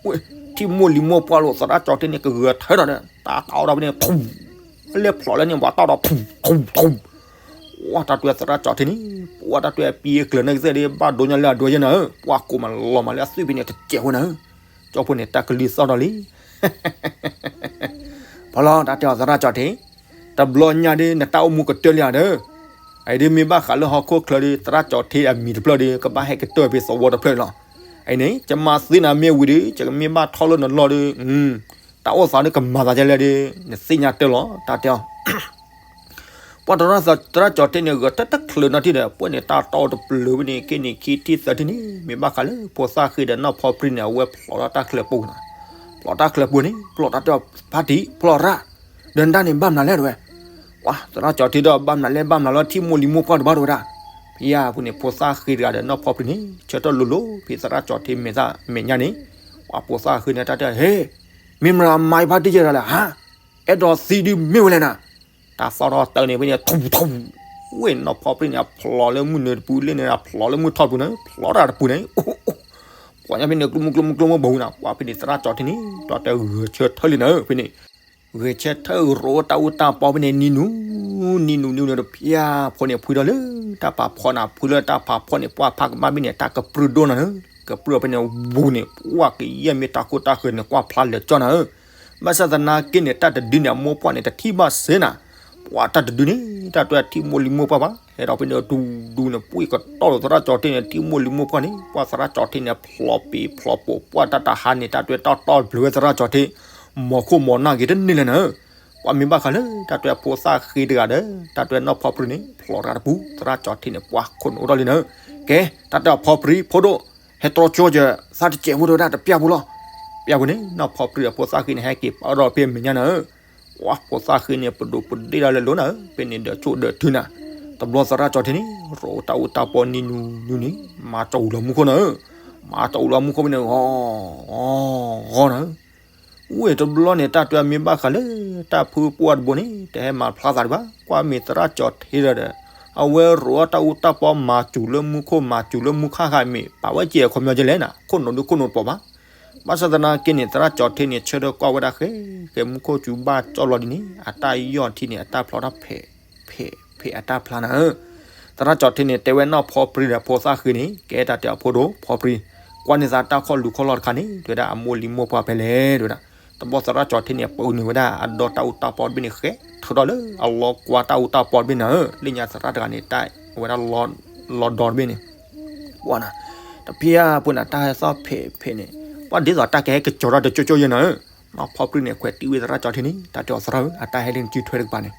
ဝ့ၢ်, ထံၣ်မိၢ်လံၤမိၢ်ပှၢ်လိာ် သရၣ်ကၠီၤထ့န့ၣ် ကဂဲၤထၢထီၣ်ဒီး တၢ်သီၣ်ထီၣ်ဖဲန့ၣ် ထူၣ်, လဲၤဖျိးလၢန့ၣ် ပှၤတီၣ်ဒီး ထူၣ်, ထူၣ်, ထူၣ်, ပှၤတၢ်တွဲသရၣ်ကၠီၤထ့န့ၣ် ပှၤတၢ်တွဲအပံအကျၢၤန့ၣ်ကသ့ၣ်ဒီး ဘၣ်ဒိညါလၢအဒိယဲနၤဧၢ, ပှၤကိးမးလီၤမးလၢအသွံၣ်ဖဲန့ၣ် တစဲးဝဲနၤဧၢ, ကၠီဖိန့ၣ် တၢ်ကလံၤသီၣ်ထီၣ်လံ ဖီလီၤ တၢ်တဲအီၤသရၣ်ကၠီၤထ့, တဘျီညါဒီး နတၢ်အိၣ်မူကတၢၢ်လံဧါဒီး, အအံၤဒ်မ့ၢ်ဘၣ်ဃးလၢဟီၣ်ခိၣ်ချၢဒီး သရၣ်ကၠီၤထ့အမံၤတဖျၢၣ်ဒီး ကဘၣ်ဟဲကတၢၢ်ဖဲသဝီတဖျၢၣ်လီၤ. အအံၤန့ၣ် ယမၤသ့နၤမ့ၢ်ဝံၤဒီး ယကမ့ၢ်ဘၣ်ထီၣ်လၢနလီၢ်ဒီး, တၢ်အိၣ်သးဒီးကမၤသးဒ်လဲၣ်ဒီး နသ့ၣ်ညါတၢ်လီၤ တၢ်တဲအီၤ ပှၤတရၣ်သရၣ်ကၠီၤထ့န့ၣ် ဂဲၤတၢ်တချုးနီၢ်ထံၣ်ဒီး ပှၤန့ၣ်တၢ်တီတပျၢၤဝဲန့ၣ် က့န့ၣ်ခံထံၣ်သၢထံၣ်န့ၣ် မ့ၢ်ဘၣ်ဃးလၢဖိသၣ်ဃ့ဒီးနီၢ်ဖီပြံန့ၣ် အဝဲဖျိးထီၣ်တၢ်ချၢပူၤန့ၣ်, ဖျိးတၢ်ချၢပူၤန့ၣ် ဖျိးတၢ်တဲအီၤဖါတံၢ် ဖျိးရၣ်, ဒီးနတၢ်န့ၣ်ဘၣ်မနုၤလဲၣ်တဲဝဲ, ပှၤသရၣ်ကၠီၤထ့ဒီးဘၣ်မနုၤလဲၣ် ဘၣ်မနုၤလၢထံၣ်မိၢ်လံၤမိၢ်ပှၢ်တဘၣ်တဲဝဲဒၣ်, ဖဲယၤပူၤန့ၣ် ဖိသၣ်ဃ့တဂၤဒီးနီၢ်ဖီပြံန့ၣ် ဆၢထၢၣ်လိၤလိၤဖဲသရၣ်ကၠီၤထ့မဲာ်သၣ်မဲာ်ညါန့ၣ်, ပှၤဖိသၣ်ဃ့န့ၣ်တၢ်တဲ ဟ့ၣ်, မ့ၢ်မရၤမၤဖါတံၢ်ယဲဒၣ်လဲၣ်ဟါ, အဲၣ်ဒိးသံဒုးမ့ၢ်ဝဲလဲၣ်နၤ တၢ်သီၣ်ထီၣ်တၢ်န့ၣ်ဖဲန့ၣ် ထူၣ်ထူၣ်, ဝ့ၢ်နီၢ်ဖီပြံန့ၣ် အဖျိးလၢမုၢ်နုာ်တပူၤလၢန့ၣ် အဖျိးလၢမုၢ်ထီၣ်တပူၤန့ၣ် ဖျိးတၢ်တပူၤန့ၣ်, ပှၤညါဖဲန့ၣ် ကျိမုၢ်ကျိမုၢ်ကျိမုၢ်ဘီဝံၤနၤ ပှၤဖဲန့ၣ်သရၣ်ကၠီၤထ့န့ၣ် ဒီးတဲဂဲၤဆၢထၢၣ်လံနၤဧၢ ဖဲန့ၣ်, ဂဲၤဆၢထၢၣ်ရိးတၢ်အူတၢ်ပီဖဲန့ၣ် နံၤနူၤ, နံၤနူၤနံၤနူၤဒီး ဖဲယၤဖိန့ၣ် ဖှံထီၣ်လၢတၢ်ပာ်ဖီနၤ ဖှံလၢတၢ်ပာ်ဖီန့ၣ် ပှၤဖးကမၣ်ဘ့ၣ်န့ၣ် တၢ်ကပြုၢ်ဒိၣ်နၤဧၢ, ကပြုၢ်ဖဲန့ၣ်ဝူၤန့ၣ် ပှၤကယဲၢ်မ့ၢ်တၢ်ကိၢ်တၢ်ဃၢၤန့ၣ် ကွၢ်ဖျါလၢာ်ကၠီနၤဧၢ, ဘၣ်ဆၣ်သနာ်က့န့ၣ် တၢ်တဒုန့ၣ် အမိၢ်ပှၢ်န့ၣ် တထံၣ်ဘၣ်စ့နၤ, ပှၤတၢ်တဒုန့ၣ် တၢ်တွဲထံၣ်မိၢ်လံၤမိၢ်ပှၢ်ဘၣ် ဟဲဒီးဖဲန့ၣ် ဒူဒူန့ၣ် ပှ့ၤကတီၢ်လိာ်သရၣ်ကၠီၤထ့န့ၣ် ထံၣ်မိၢ်လံၤမိၢ်ပှၢ်န့ၣ် ပှၤသရၣ်ကၠီၤထ့န့ၣ် ဖျိးပံၤဖျိးပိာ် ပှၤတၢ်တဟါန့ၣ် တၢ်တွဲတၢ်တီၢ်ဘျုးဝဲသရၣ်ကၠီၤထ့, မီၤခိၣ်မီၤနၢ်က့ၤတန့ၢ်လၢၤနၤဧၢ, ပှၤမ့ၢ်ဘၣ်ဃးလၢ တၢ်တွဲဖိသၣ်ဃ့တဂၤဒီး တၢ်တွဲနီၢ်ဖီပြံန့ၣ် ဖျိးတၢ်တပူၤ သရၣ်ကၠီၤထ့န့ၣ် ပှၤခိၣ်နူာ်အိၣ်ထီၣ်လံနၤဧၢ, ကဲ တၢ်တဲအီၤဖီပြံဖိဒိၣ်, ဟဲတြီကၠီယသးတစဲးဖိ တဲဝဲဒၣ် တပျၢ်ဖိလီၤ. ပျၢ်ဖိန့ၣ် နီၢ်ဖီပြံဒီးဖိသၣ်ဃ့န့ၣ် ဟဲက့ၤပာ်ထီၣ်ဖဲမဲာ်ညါနၤဧၢ. ပှၤဖိသၣ်ဃ့န့ၣ် ပဒိၣ်ပဒ့ၣ်ဒၣ်လၢလိၤနၤဧၢ, ဖဲန့ၣ်ဒီးဆိၣ်ဒီးထုနၤ. တဘျီသရၣ်ကၠီထ့န့ၣ် ရိးတၢ်အူတၢ်ပီနံၤနူနူန့ၣ် မၤကၠီအူလီၤမူခိၣ်နၤဧၢ. မၤကၠီအူလီၤမူခိၣ်ဖဲန့ၣ် ဂီၤ ဂီၤနၤဧၢ. ဝဲတဘျီန့ၣ် တၢ်တဲမ့ၢ်ဘၣ်ဃးလၢ တၢ်ဖုပှၢ်တဘိန့ၣ် တဟဲမၤဖျါသးဒံးဘၣ်, ကွၢ်မ့ၢ်သရၣ်ကၠီထ့ဒီး အဝဲရိးအီၣ်တၢ်အူတၢ်ပီ မၤစူၤလၢမူခိၣ် မၤစူၤလၢမူခါဃာ်မ့ၢ် ပာ်ဝဲစဲးအခီပညီကဲလဲၣ်နၤ, ခိၣ်နူာ်ဒုးခိၣ်နူာ်တပီၤဘၣ်. ဘၣ်ဆၣ်သနာ်က့န့ၣ် သရၣ်ကၠီထ့န့ၣ် ဆၢထၢၣ်ကွၢ်ဝဲဒၣ်ဃဲ ဃဲမူခိၣ်စူၤဘၣ်ကၠီလီၤဒ်န့ၣ် အတၢ်ယီၢ်ထံန့ၣ် အတၢ်ဖျီထီၣ်ဖဲး ဖဲး ဖဲးအတၢ်ဖျါနၤဧၢ. သရၣ်ကၠီထ့န့ၣ် တဲဝဲနီၢ်ဖီပြံဒီးဖိသၣ်ဃ့န့ၣ် ကဲတၢ်တဲအီၤ ဖိဒိၣ်ဖီပြံ, ကွၢ်န့ၢ်သးတၢ်ခီၣ်လူၤခီၣ်လီၢ်တခါန့ၣ် တဲဝဲဒၣ် အမိၢ်လံၤမိၢ်ပှၢ်ဖဲလဲၣ် တဲဝဲဒၣ်. တဘျီသရၣ်ကၠီထ့န့ၣ် ပာ်န့ၢ်ဝဲဒၣ်အဒီတၢ်အူတၢ်ပီတဘ့ၣ်န့ၣ် ဃဲထၢထီၣ်လၢအလီကွၢ်တၢ်အူတၢ်ပီတဘ့ၣ်နၤဧၢ, လၢညါသရၣ်တဂၤန့ၣ် တၢ်ဝဲဒၣ်လီၤဒီတဘ့ၣ်န့ၣ် ပှၤနၤ, တဖံယါဖိန့ၣ် တၢ်ဟဲသီၣ်ဖဲးဖဲးန့ၣ် ပှၤဒ်သိးတၢ်ကဟဲကကၠီၤတၢ်တကၠိကၠိယဲနၤဧၢ. နီၢ်ဖီပြံန့ၣ် ခွဲးတံၢ်ဝဲသရၣ်ကၠီထ့န့ၣ် တၢ်တဲအီၤသရၣ်ဧၢ အတၢ်ဟဲလၢနစုထွဲတကပၤန့ၣ်,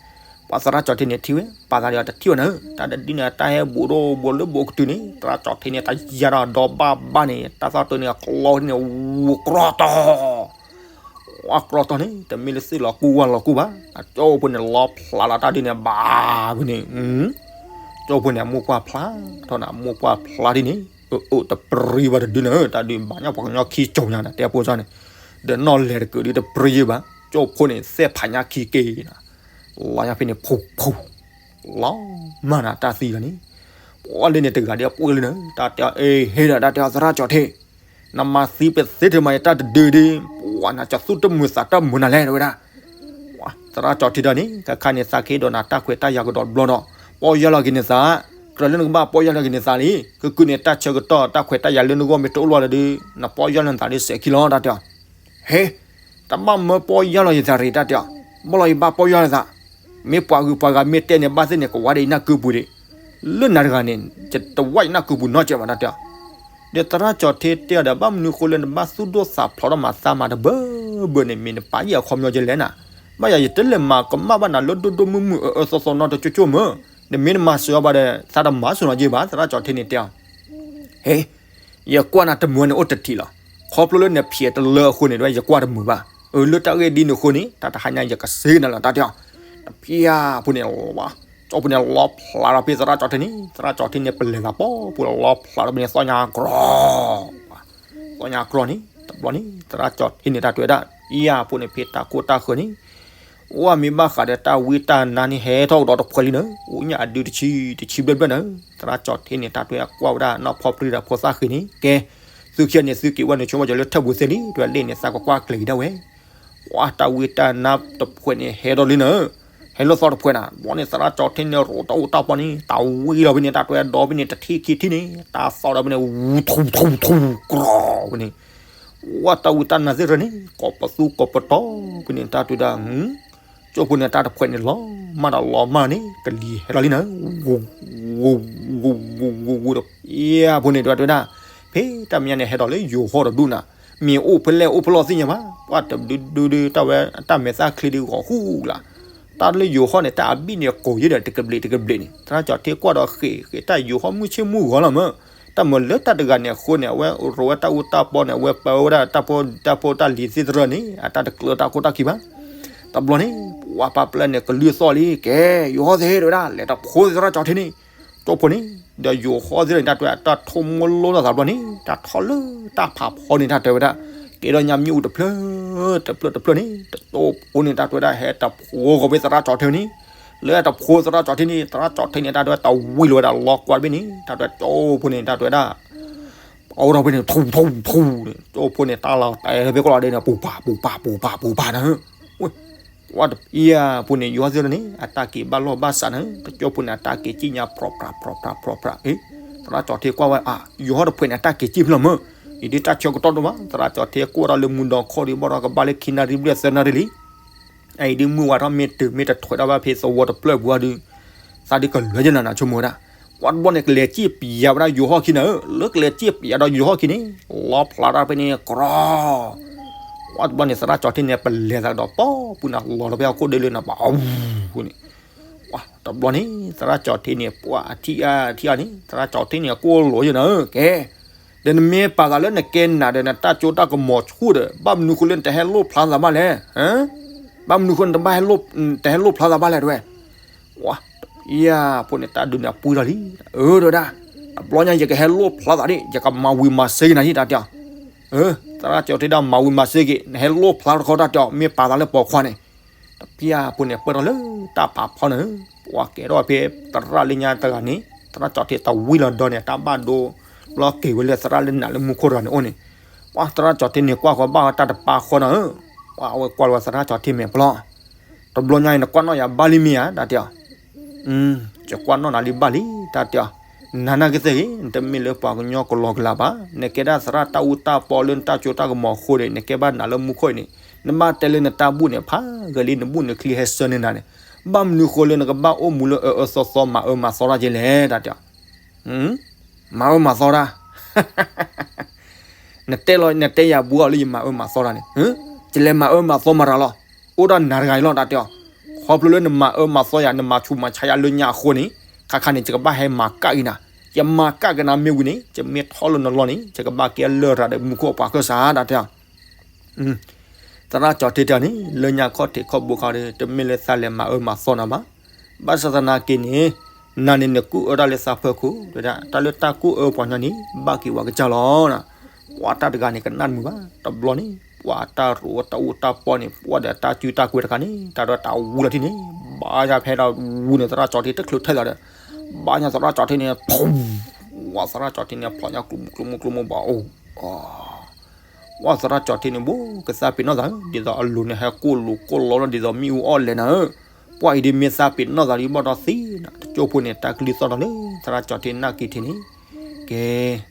ပှၤသရၣ်ကၠီထ့န့ၣ်ထံၣ်ဝဲ ပာ်သးဒီးတထံၣ်ဝဲနၤဧၢ, တၢ်တဒ်န့ၣ် တၢ်ဟဲဘူးဒီးဘူးလၢဘူးကတုၤန့ၣ် သရၣ်ကၠီထ့န့ၣ် တၢ်ယါဒီးဒီဘၣ်ဘၣ်န့ၣ် တၢ်သီၣ်တၢ်န့ၣ် အကျီန့ၣ် ဝူၤကြီတီၤ ဝါကြီတီၤန့ၣ် တမ့ၢ်လၢသ့ၣ်လီၤကူၣ်ဝၣ်လီၤကူၣ်ဘၣ်, အကၠိဖိန့ၣ် လီဖျးလီၤတၢ်ဒ်န့ၣ် ဘၣ်ဖဲန့ၣ်, ကၠိဖိန့ၣ် အမိၢ်ပှၢ်ဖျါထီၣ်န့ၣ် အမိၢ်ပှၢ်ဖျါဒ်န့ၣ် အၢၣ်တပြံဘၣ်တဒုန့ၣ် တၢ်ဒုးဘၣ်ညါပှၤကညီခံကၠီညါန့ၣ် တဲဖိသၣ်န့ၣ်, ဒီးနီၢ်လဲၤတကုးဒုးတပြံဘၣ်, ကၠိဖိန့ၣ် သဲၣ်ဖးညါခံက့ၤနၤ, လီညါဖဲန့ၣ် ဖူဖူ လီၤမၢ်နၤတၢ်သံလီၤန့ၣ်, ပှၤလၢန့ၣ်တဂၤဒ်အပှ့ၤလၢနၤ တၢ်တဲအီၤ အ့ ဟ့ၣ်ဒီးတၢ်တဲအီၤသရၣ်ကၠီထ့ နမၤသံပသ့ထဲမးယတၢ်တဒုဒု, ပှၤနကသူၣ်တမုာ်သးတမုာ်နၤလဲၣ် တဲဝဲဒၣ်. သရၣ်ကၠီထ့ဒၣ်န့ၣ် ခဲခါန့ၣ် သးကဟ့ၣ်ဒီးနၤတၢ်ခွဲးတၢ်ယာ်ကဒီးတဘျီဒီး ပီၢ်ယၢ်လီၤက့ၤနသး, ကြၢးလၢနကဘၣ်ပီၢ်ယၢ်လီၤက့ၤနသးလံ, ကကုာ်န့ၣ် တၢ်ဆၢကတီၢ်တၢ်ခွဲးတၢ်ယာ်လၢနဂီၢ်မ့ၢ်တအိၣ်လီၤဒီး နပီၢ်ယၢ်လီၤနသးဒီးစဲးခံလီၤ တၢ်တဲအီၤ. ဟ့ၣ် တဘၣ်မၢပီၢ်ယၢ်လီၤယသးရ့ၣ် တၢ်တဲအီၤ, ဘၣ်လီၤယဘၣ်ပီၢ်ယၢ်လီၤသး, မ့ၢ်ပှၤဂုၤပှၤဂၤမ့ၢ်တဲန့ၣ် ဘၣ်သ့ၣ်န့ၣ် ကဝါဒီးယနၢ်ကုပူၤဒံး, လၢနၤတဂၤန့ၣ် ယတဝါယနၢ်ကုပူၤနီတစဲးဘၣ် တၢ်တဲအီၤ. ဒီးသရၣ်ကၠီထ့တဲအီၤဒီး ဘၣ်မနုၤဃိလၢနဘၣ်သူၣ်ဒိၣ်သးဖျိးထီၣ်မၤသးမၤတဘၢဘၢန့ၣ် မ့ၢ်နပာ်ယဲၢ်အခီပညီကဲလဲၣ်နၤ, ဘၣ်ယၤယတလဲၤမၤကမၣ်ဘၣ်နၤလၢဒိၣ်ဒိၣ်မုၢ်မုၢ်အၢအၢသီသီနီတကၠိကၠိမၢ်, နမ့ၢ်နမၤစၢၤအီၤဘၣ်ဒီး သးတမၤစၢၤနီၤက့ဘၣ် သရၣ်ကၠီထ့န့ၣ်တဲအီၤ. ဟ့ၣ် ယကွၢ်နၤတမုာ်န့ၣ်အိၣ်တထံးလီၤ, ခီဖျိလၢနဖျဲးတလၢအဃိန့ၣ် ယကွၢ်တမုာ်ဘၣ်, အၢ လၢတၢ်ဂ့ၢ်ဒ်န့ၣ်အဃိန့ၣ် တၢ်တဟါညါယကစ့နၤလီၤ တၢ်တဲအီၤ. တဖံယါဖိန့ၣ် ကၠိဖိန့ၣ်လီဖျးဒီးဖဲသရၣ်ကၠီထ့န့ၣ် သရၣ်ကၠီထ့န့ၣ် ပလဲၤသးပီၢ်ပူၤလီၤဖျးဒီးဖဲန့ၣ် သီၣ်ညါကြီ သီၣ်ညါကြီန့ၣ် တဘျီန့ၣ် သရၣ်ကၠီထ့န့ၣ် တၢ်တဲဝဲဒၣ် ဖံယါဖိန့ၣ် ဖဲတၢ်ကိၢ်တၢ်ဃၢၤန့ၣ် အိၣ်မ့ၢ်ဘၣ်ဃးဒီးတၢ်ဝံတၢ်နါန့ၣ် ဟဲထီၣ်ကဒီးတဖှဲးလံနၤ, အိၣ်ညၣ်အဒုတဆံတဆံဘျဲၣ်ဘျဲၣ်နၤ, သရၣ်ကၠီထ့န့ၣ် တၢ်တဲဝဲဒၣ် ကွၢ်ဝဲဒၣ်နီၢ်ဖီပြံဒီးဖိသၣ်ဃ့န့ၣ် ကဲ သုခံဂၤန့ၣ် သုက့ၤဝဲန့ၣ် ဆိကမိၣ်ကၠီလၢထၢၣ်ပူၤသ့လံ တၢ်လဲၣ်န့ၣ် သးကွၢ်ကွၢ်ကျဲၤက့ၤဒၣ်ဝဲ ကွၢ်တၢ်ဝံတၢ်နါတဖှဲးန့ၣ် ဟဲထီၣ်လံနၤ, ဟဲလၢသီတဖှဲးနၤ, ဘျီန့ၣ် သရၣ်ကၠီထ့န့ၣ် ရိးတၢ်အူတၢ်ပီန့ၣ် တၢ်ဝံလီၤဖဲန့ၣ် တၢ်တဲဝဲဒီးဖဲန့ၣ် တထံၣ်ခံထံၣ်န့ၣ် တၢ်သီၣ်ဒီးဖဲန့ၣ် ဝူထူထူထူ ကြီဖဲန့ၣ် ဝဲတၢ်ဝံတၢ်နါသ့ၣ်တဖၣ်န့ၣ် ကိးပသူကိးပတီၤ ဖဲန့ၣ် တၢ်တဲဝဲဒၣ် ကၠိဖိန့ၣ် တၢ်တဖှဲးန့ၣ် လီၤမၢ်ဒီးလီၤမၢ်န့ၣ် ကလံၤဟဲလီၤလံနၤ, ဝူ ဝူ ဝူ ဝူ ဝူ ဝူ ဒီး ယါဖိန့ၣ် တၢ်တဲဝဲဒၣ် ဖဲတၢ်မဲာ်ညါန့ၣ် ဟဲဒီးလၢယိၤဟီၣ်တဒူၣ်နၤ, မ့ၢ်အိၣ်ဖဲလဲၣ်အိၣ်ဖဲလဲၣ်သ့ၣ်ညါဘၣ်, ပှၤတဒုဒုဒု တၢ်ဝဲတၢ်မဲာ်သၣ်ချ့ဒုးဂီၤဃူလၢ်, တၢ်လၢယိၤဟီၣ်န့ၣ် တၢ်အဘံၣ်န့ၣ်ကိးယဲဒီး တကဘျံးတကဘျံးန့ၣ် သရၣ်ကၠီထ့ကွၢ်ဒီးဃ့ၢ်ဃ့ၢ်တၢ်ယိၤဟီၣ်မုၢ်ဆ့ၣ်မုၢ်ဂီၤလီၤမၢ်, တၢ်မၢလၢတၢ်တဂၤန့ၣ်အဃိန့ၣ် အဝဲရိးဝဲတၢ်အူတၢ်ပီန့ၣ် အဝဲပၢဝဲဒၣ်တၢ်ဖိတၢ်ဖိတၢ်လံၤသ့ၣ်တဖၣ်န့ၣ် အတၢ်တကျၢၤတၢ်ခိၣ်တၢ်ခံဘၣ် တဘျီန့ၣ် ပှၤပာ်ပျဲန့ၣ် ကလုၢ်သီၣ်လံ ကဲ ယိၤဟီၣ်သ့ၣ်တဖၣ်ဒၣ် လဲၤတဖိသရၣ်ကၠီထ့န့ၣ်, ကၠိဖိန့ၣ် ဒီးယိၤဟီၣ်သ့ၣ်တဖၣ်န့ၣ် တၢ်တဲဝဲ တၢ်ထိၣ်မိၢ်လိလိာ်သးတဘျီန့ၣ် တၢ်ထီၣ်လၢတၢ်ဖးဖီန့ၣ် တၢ်တဲဝဲဒၣ် ကဲဒီးညါမ့ၣ်အူတဖျၢၣ် တဖျၢၣ်တဖျၢၣ်န့ၣ် တကၠိဖိန့ၣ် တၢ်တဲဝဲဒၣ် ဟဲတဖိဂီၤဖဲသရၣ်ကၠီထ့န့ၣ်, လၢတဖိသရၣ်ကၠီထ့န့ၣ် သရၣ်ကၠီထ့န့ၣ် တၢ်တဲဝဲ တဝံၤလီၤဝဲဒၣ်လီကွၢ်တဘ့ၣ်န့ၣ် တၢ်တဲဝဲ ကၠိဖိန့ၣ် တၢ်တဲဝဲဒၣ် အိၣ်ဒီးဖဲန့ၣ် ထူထူထူန့ၣ် ကၠိဖိန့ၣ် တၢ်လီၤတဲာ်ဖဲကိးလီၤဒဲးန့ၣ် ပူၤပာ် ပူၤပာ် ပူၤပာ် ပူၤပာ်နၤ, ဝဲ ဝဲတပျၢ်ဖိန့ၣ် ယိၤဟီၣ်သ့ၣ်တဖၣ်န့ၣ် အတၢ်က့ၤဘၣ်လီၢ်ဘၣ်စးနၤ, ကၠိဖိန့ၣ် အတၢ်က့ၤစံၣ်ညါ ဖြီဖြး ဖြီဖြး ဖြီဖြး, သရၣ်ကၠီထ့ကွၢ်ဝဲ အါ ယိၤဟီၣ်တဖှဲးန့ၣ် အတၢ်က့ၤစံၣ်ဖဲလဲၣ်မၢ်, အံၤဒုးတၢ်ဆၢကတီၢ်ဒိၣ်မး သရၣ်ကၠီထ့ကွၢ်ထီၣ်လၢမုၢ်ဒီးခီၣ်ဒီး ဘၣ်ဒီးကဘၣ်လၢခံနၣ်ရံၣ်ဘျဲၣ်သၢနၣ်ရံၣ်လံ အအံၤဒုးမုၢ်ဝါထီၣ်မ့ၢ်တုၤမ့ၢ်တထွဲးထီၣ်ဘၣ်ဖဲသဝီတဖျၢၣ်ပူၤအီၤဒုး သးဒုးကလၢယဲၢ်နၤနၤဆိကမိၣ်ဝဲဒၣ်, ကွၢ်တဘျီန့ၣ် ကလဲၤစံၣ်ပျးဝဲဒၣ်ယိၤဟီၣ်ခံနၤဧၢ, လၢကလဲၤစံၣ်ပျးဒီးယိၤဟီၣ်ခံန့ၣ် လီဖျးထီၣ်ဖဲန့ၣ် ကြီ, ကွၢ်တဘျီန့ၣ် သရၣ်ကၠီထ့န့ၣ် ပလဲၤသးကဒီးပီၢ်ပူၤနၤ လီၤဒီးဖဲအခိၣ်ဒ့လၢနၤ ပှၤအူန့ၣ် တဘျီန့ၣ် သရၣ်ကၠီထ့န့ၣ် ပှၤအထံၣ်အါထံၣ်အါန့ၣ် သရၣ်ကၠီထ့န့ၣ် အကိၢ်လိာ်ယဲၢ်နၤဧၢ, ကဲ ဒီးနမ့ၢ်ပာ်သးလၢနကဲနးဒီးနတၢ်စိတၢ်ကမီၤဆူၣ်ဒီး ဘၣ်မနုၤဃိလၢနတဟဲလိၣ်ဖျါသးဘၣ်လဲၣ်. ဘၣ်မနုၤဃိနတဘၣ်ဟဲလိၣ်ဖျါသးဘၣ်လဲၣ် တဲဝဲ. ယၤဖိန့ၣ် တၢ်ဒုးန့ၣ်အပှံၢ်ထီၣ်လံ. အၢ တဲဝဲဒၣ်, တဘျီညါ ယကဟဲလိၣ်ဖျါသးဒၣ်, ယကမၤဝံၤမၤစၢၤက့ၤနၤဒၣ် တၢ်တဲအီၤ. သရၣ်ကၠီၤထံတဲ မၤဝံၤမၤစၢၤက့ၤ, နဟဲလိၣ်ဖျါတခီ တၢ်တဲအီၤ, မ့ၢ်ပာ်သးလၢပိာ်ခွါန့ၣ်. တပျၢ်ဖိန့ၣ် ပၢၢ်ထီၣ်လၢတၢ်ဖးဖီန့ၣ်, ပှၤကဲထီၣ်ဖဲသရၣ်လၢညါတဂၤန့ၣ် သရၣ်ကၠီၤထံတဝံၤလီၤဒီးန့ၣ် တၢ်ဘၣ်ဒိ လီၤက့ၤဝဲလၢသရၣ်လၢနးလၢမူခိၣ်တဂၤန့ၣ်အိၣ်န့ၣ်, ပှၤသရၣ်ကၠီၤထံန့ၣ် ကွၢ်ဃီဘၣ်ဝဲတၢ်တပာ်ဃီနီၤဧၢ, ပှၤအဝဲကွၢ်လီၤသရၣ်ကၠီၤထံမဲာ်ပျီ, တဘျီညါအံၤ နကွၢ်နီၣ်ယၤဘၣ်လံမ့ၢ်ဧါ တၢ်တဲအီၤ. ယကွၢ်နီၣ်နၤလံဘၣ်လံ တၢ်တဲအီၤ. နၤနာ်က့ၤသ့ၣ်ဂ့ၤ, နတမ့ၢ်လၢပှၤကညီကလီကလီဘၣ်, နကဲဒၣ်သရၣ်တၢ်အူတၢ်ပီလၢနတၢ်စိတၢ်ကမီၤအဃိန့ၣ် နကဲဘၣ်နးလၢမူခိၣ်အံၤန့ၣ်, နဘၣ်တဲလၢနတၢ်ဘူၣ်န့ၣ် ဖးဂ့ၤလံ နဘူၣ်နချံဟဲဆၢန့ၢ်နၤန့ၣ်, ဘၣ်မနုၤဃိလၢနကဘၣ်အိၣ်မူလၢအအၢအၢသီသီ မၤအၢမၤသီတၢ်က့ၤလဲၣ် တၢ်တဲအီၤ. မၤအၢမၤသီတၢ်, နတဲလီၤ နတဲယၤဘူးအီၤလၢယမၤအၢမၤသီတၢ်န့ၣ်, ယလဲၤမၤအၢမၤသီမၤတၢ်လီၤ, အိၣ်ဒီးနၤတဂၤအံၤလီၤ တၢ်တဲအီၤ. ခီဖျိလၢနမၤအၢမၤသီယၤ နမၤဆူးမၤဆါယၤလၢညါအဃိန့ၣ်, ခါခါန့ၣ် ယကဘၣ်ဟဲမၤကၣ်က့ၤနၤ, ယမၤကၣ်က့ၤနၤမ့ၢ်ဝံၤန့ၣ် ယမ့ၢ်ထီၣ်လၢနလီၢ်န့ၣ် ယကဘၣ်ကဲလရာ်ဒီးမူခိၣ်အပှၤခၢၣ်စး တၢ်တဲအီၤ. သရၣ်ကၠီၤထံတဲအီၤန့ၣ် လၢညါခီၣ်ထံးခီၣ်ဘိခါဒီး တမ့ၢ်လၢသးလဲၤမၤအၢမၤသီနၤဘၣ်, ဘၣ်ဆၣ်သနာ်က့န့ၣ် နၤန့ၣ်နကူၣ်အၢတၢ်လၢသးဖၢခိၣ် တဲဝဲဒၣ်, တၢ်လၢတၢ်ကူၣ်အၢပှၤညီန့ၣ် ဘၣ်က့ၤဝဲကစၢ်လီၤ. ပှၤတၢ်တဂၤန့ၣ် ကနၣ်တမုာ်ဘၣ်, တဘျီန့ၣ် ပှၤတၢ်ရိးတၢ်အူတၢ်ပီန့ၣ် ပှၤဒီးတၢ်စုတၢ်ကွဲၤတခါန့ၣ် တၢ်ဒီးတၢ်ဝံလီၤထံၣ်န့ၣ်, ဘၣ်ယၤဖဲဒၣ်ဝံန့ၣ် သရၣ်ကၠီၤထံးတချုးထဲသးဒီး ဘၣ်ညါသရၣ်ကၠီၤထံးန့ၣ် ပှၤသရၣ်ကၠီၤထံးန့ၣ် ဖျိးညါကျိမူကျိမူကျိမူဘၣ်အိၣ် ပှၤသရၣ်ကၠီၤထံးန့ၣ် ဘိကသါပ့ၤနီၣ်သး ဒ်သိးအလိၤန့ၣ် ဟဲကိၢ်လိၤကိၢ်လီလီၤ ဒ်သိးမ့ၣ်အူအီၣ်လဲၣ်နၤဧၢ, ပှၤအံၤဒ်မ့ၢ်သးပ့ၤနီၣ်သးဒ်ဘၣ်ဒီးသံနၤ, တကၠိဖိန့ၣ် တၢ်ကလုၢ်သီၣ်ထီၣ်လၢ သရၣ်ကၠီၤထံးနၢ်က့ၤထံးန့ၣ်, ကဲ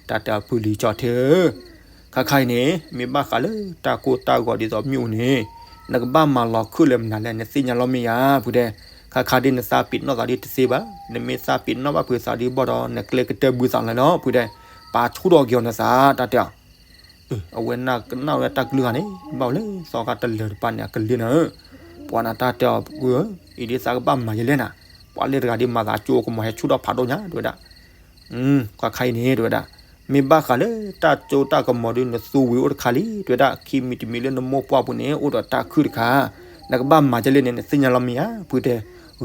တၢ်တဲအီၤ ဖုလံၤကၠီၤထံးဧၢ, ခါခါအံၤန့ၣ် မ့ၢ်ဘၣ်ဃးလၢတၢ်ကိၢ်တၢ်ဂီၤဒ်သိးမ့ၣ်အူန့ၣ်, နကဘၣ်မၤလီၤခၢၣ်လၢမနုၤလဲၣ် နသ့ၣ်ညါလီၤမ့ၢ်ဧါ ဖုတဲ, ခါခါဒ်နသးပ့ၤနီၣ်သးဒ်တသ့ဘၣ်, နမ့ၢ်သးပ့ၤနီၣ်ဘၣ်ဖုးသးဒ်ဘၣ်ဒီး နကျဲကတၢၢ်ဘုသးလီၤလီၤ ဖုတဲ, ပာ်ဆူၣ်ထီၣ်က့ၤအီၤနသး တၢ်တဲအီၤ အဝဲနၢ်ကနၣ်ဝဲတၢ်ကလုၢ်ဂၤန့ၣ် ဘၣ်ဝဲလၢသီခါတလၢာ်တပၤန့ၣ် အကလ့နၤဧၢ, ပှၤနတၢ်တဲအီၤ ဖုဧၢ, အံၤဒ်သးကဘၣ်မၤယလဲၣ်နၤ, ပှၤလၢတဂၤဒ်မၤသးကၠိကမီၤဟဲဆူၣ်ထီၣ်ဖးဒိၣ်ညါ တဲဝဲဒၣ်, ခါခါအံၤန့ၣ် တဲဝဲဒၣ်, မ့ၢ်ဘၣ်ဃးလၢတၢ်ကၠိတၢ်ကမီၤဒ်နသူဝံၤအိၣ်တခါလံ တဲဝဲဒၣ်, ခံမံၤတမံၤလၢနမိၢ်ပှၢ်ပူၤန့ၣ် အိၣ်ဒီးတၢ်ခုၣ်တခါ, နကဘၣ်မၤယလဲၣ်န့ၣ် နသ့ၣ်ညါလီၤမ့ၢ်ဧါ ဖုတဲ,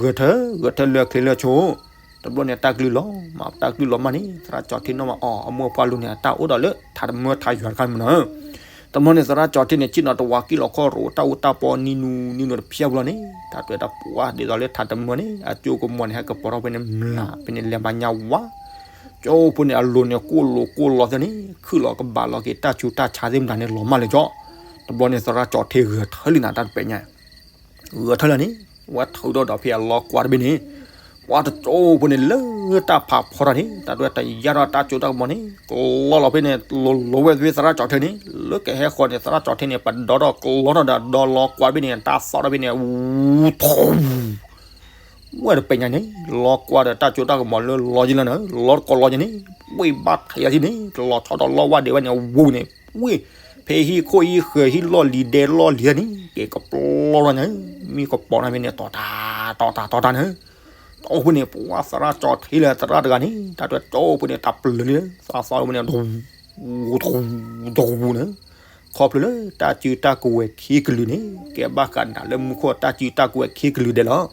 ဂဲၤထၢၣ် ဂဲၤထၢၣ်လၢအချ့လၢအဆိ တဘျီန့ၣ် တၢ်ကလုၢ်လီၤမး တၢ်ကလုၢ်လီၤမးန့ၣ် သရၣ်ကၠီၤထံးနီၣ်မးအီၤ အမိၢ်အပှၢ်လိၤန့ၣ် အတၢ်အိၣ်ဒီးလၢထးတမၢထးယွၤတခါမနၤဧၢ, တဘျီန့ၣ် သရၣ်ကၠီၤထံးန့ၣ် ဆ့ၣ်နီၤတဝၤကံၣ်လီၤခီၣ်ရိးတၢ်အူတၢ်ပီနံၤနူနံၤနူတဖျၢၣ်ပူၤလီၤန့ၣ် တၢ်တွဲတၢ်ပှၢ်ဒ်သိးလၢထးတမၢန့ၣ် အကၠိကမီၤန့ၣ် ဟဲကပီၤထီၣ်ဖဲန့ၣ် မျးဖဲန့ၣ် လဲၤမၤညါဝါ ကၠိဖိန့ၣ် အလိၤန့ၣ် ကိၢ်လိၤကိၢ်လီသ့ၣ်န့ၣ် ခုၣ်လီၤကဘၣ်လီၤက့ၤတၢ်ဆူးတၢ်ဆါသ့ၣ်မတၤန့ၣ် လီၤမၢ်လၢကၠီ, တဘျီန့ၣ် သရၣ်ကၠီၤထံးဂဲၤထၢၣ်လံနၤ တၢ်တပဲာ်ညါ ဂဲၤထၢၣ်လၢန့ၣ် ဝဲထုးထီၣ်ဒီးဖဲအလီကွၢ်တဘ့ၣ်န့ၣ်, ပှၤတကၠိဖိန့ၣ် လၢတၢ်ဖးဖီတၢ်န့ၣ် တၢ်တွဲတၢ်ယါထီၣ်တၢ်ကၠိတၢ်ကမီၤန့ၣ် ကလီလီၤဖဲန့ၣ် လိၤလိၤဝဲသ့ၣ်သရၣ်ကၠီၤထံးန့ၣ် လၢကဟဲဃီၤန့ၣ် သရၣ်ကၠီၤထံးန့ၣ် ပဒီထီၣ်ကလီထီၣ်ဒီးဒီလီကွၢ်တဘ့ၣ်န့ၣ် တၢ်သီၣ်တဘ့ၣ်န့ၣ် ဝူထီၣ် ဝဲတပဲာ်ညါန့ၣ် လီကွၢ်ဒီးတၢ်ကၠိတၢ်ကမီၤလၢလီယံၤလီၤန့ၣ် လီတကီလီယံၤန့ၣ် ဝ့ၢ်ဘၣ်ထဲးလီၤထံန့ၣ် တလီၤဆီဒီးလီဝၢ်ဒဲးဝဲန့ၣ် ဝူန့ၣ် ဝ့ၢ် ဖဲဟံၣ်ခိၣ်ဟံၣ်ဃၢၤဟံၣ်လီၢ်လံၤဒဲလီၢ်လံၤန့ၣ် က့ၤကပျီထီၣ်န့ၣ် မ့ၢ်ကပီၤန့ၣ်မ့ၢ်န့ၣ် တီၤတၢ် တီၤတၢ် တီၤတၢ်န့ၣ် တၢ်အိၣ်ဖဲန့ၣ် ပှၤသရၣ်ကၠီၤထံးလၢသရၣ်တဂၤန့ၣ် တၢ်တွဲကၠိဖိန့ၣ် တၢ်ပျၢၤလံ သးသီဖဲန့ၣ် တဝူ တဝူ တဝူန့ၣ် ခီဖျိလၢတၢ်စုတၢ်ကဝဲၤခံကလုာ်န့ၣ် ကဲဘၣ်ဃးနးလၢမူခိၣ်တၢ်စုတၢ်ကဝဲၤခံကလုာ်ဒဲးလီၤ.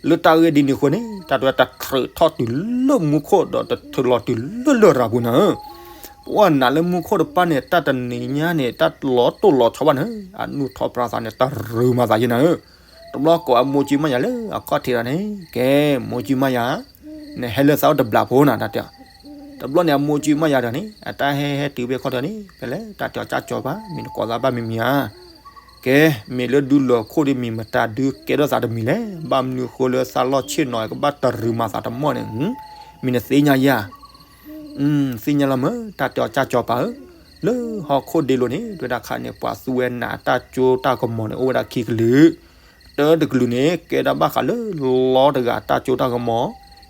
လၢတၢ်ဂ့ၢ်ဒ်န့ၣ်အဃိန့ၣ် တၢ်တွဲတၢ်ထုးထီၣ်တုၤလၢမူခိၣ်ဒီးတထုးလီၤတုၤလၢလရာ်ပူၤန့ၣ် ပှၤနးလၢမူခိၣ်တပၢ်န့ၣ် တၢ်တနံၤညါန့ၣ် တၢ်လီၤတိၢ်လီၤဆီဘၣ်န့ၣ် အနူၢ်ထီၣ်ပြါသးန့ၣ် တရုၤမၤသးယဲန့ၣ် တဘျီကိးအမိၢ်ကၠံမါယၤလၢအခီၣ်ထံးတၢ်န့ၣ် ကဲ မိၢ်ကၠံမါယၤ နဟဲလၢသးအိၣ်တဘျးဖိနၤ တၢ်တဲအီၤ တဘျီန့ၣ် အမိၢ်ကၠံမါယၤတၢ်န့ၣ် အတၢ်ဟဲဟဲတုၤဖဲခီၣ်ထံးန့ၣ် ဖဲလဲၣ် တၢ်တဲအီၤကၠၢ်ကၠီၤပၢ် မ့ၢ်နကိးသးဘၣ်မံၤမံၤဧါ ကဲ မ့ၢ်လၢဒုးလီၤခိၣ်ဒ်မ့ၢ်မတၤဒုးကဲထီၣ်သးတမံၤလဲၣ် ဘၣ်မနုၤဃိလၢသးလီၢ်ဆ့ၣ်နီၤကဘၣ်တရုၤမၤသးတမီၢ်န့ၣ် မ့ၢ်နသ့ၣ်ညါယၤ သ့ၣ်ညါလီၤမး တၢ်တဲအီၤကၠၢ်ကၠီၤပၢ်ဧၢ လၢဟီၣ်ခိၣ်ဒ့လိၤန့ၣ် တဲဝဲဒၣ်ခါန့ၣ် ပှၤသူဝဲနးတၢ်ကၠိတၢ်ကမီၤန့ၣ် အိၣ်ဝဲဒၣ်ခံကလုာ် တၢတကလုာ်န့ၣ် ကဲဒၣ်ဘၣ်ဃးလၢလီတဂၤတၢ်ကၠိတၢ်ကမီၤ,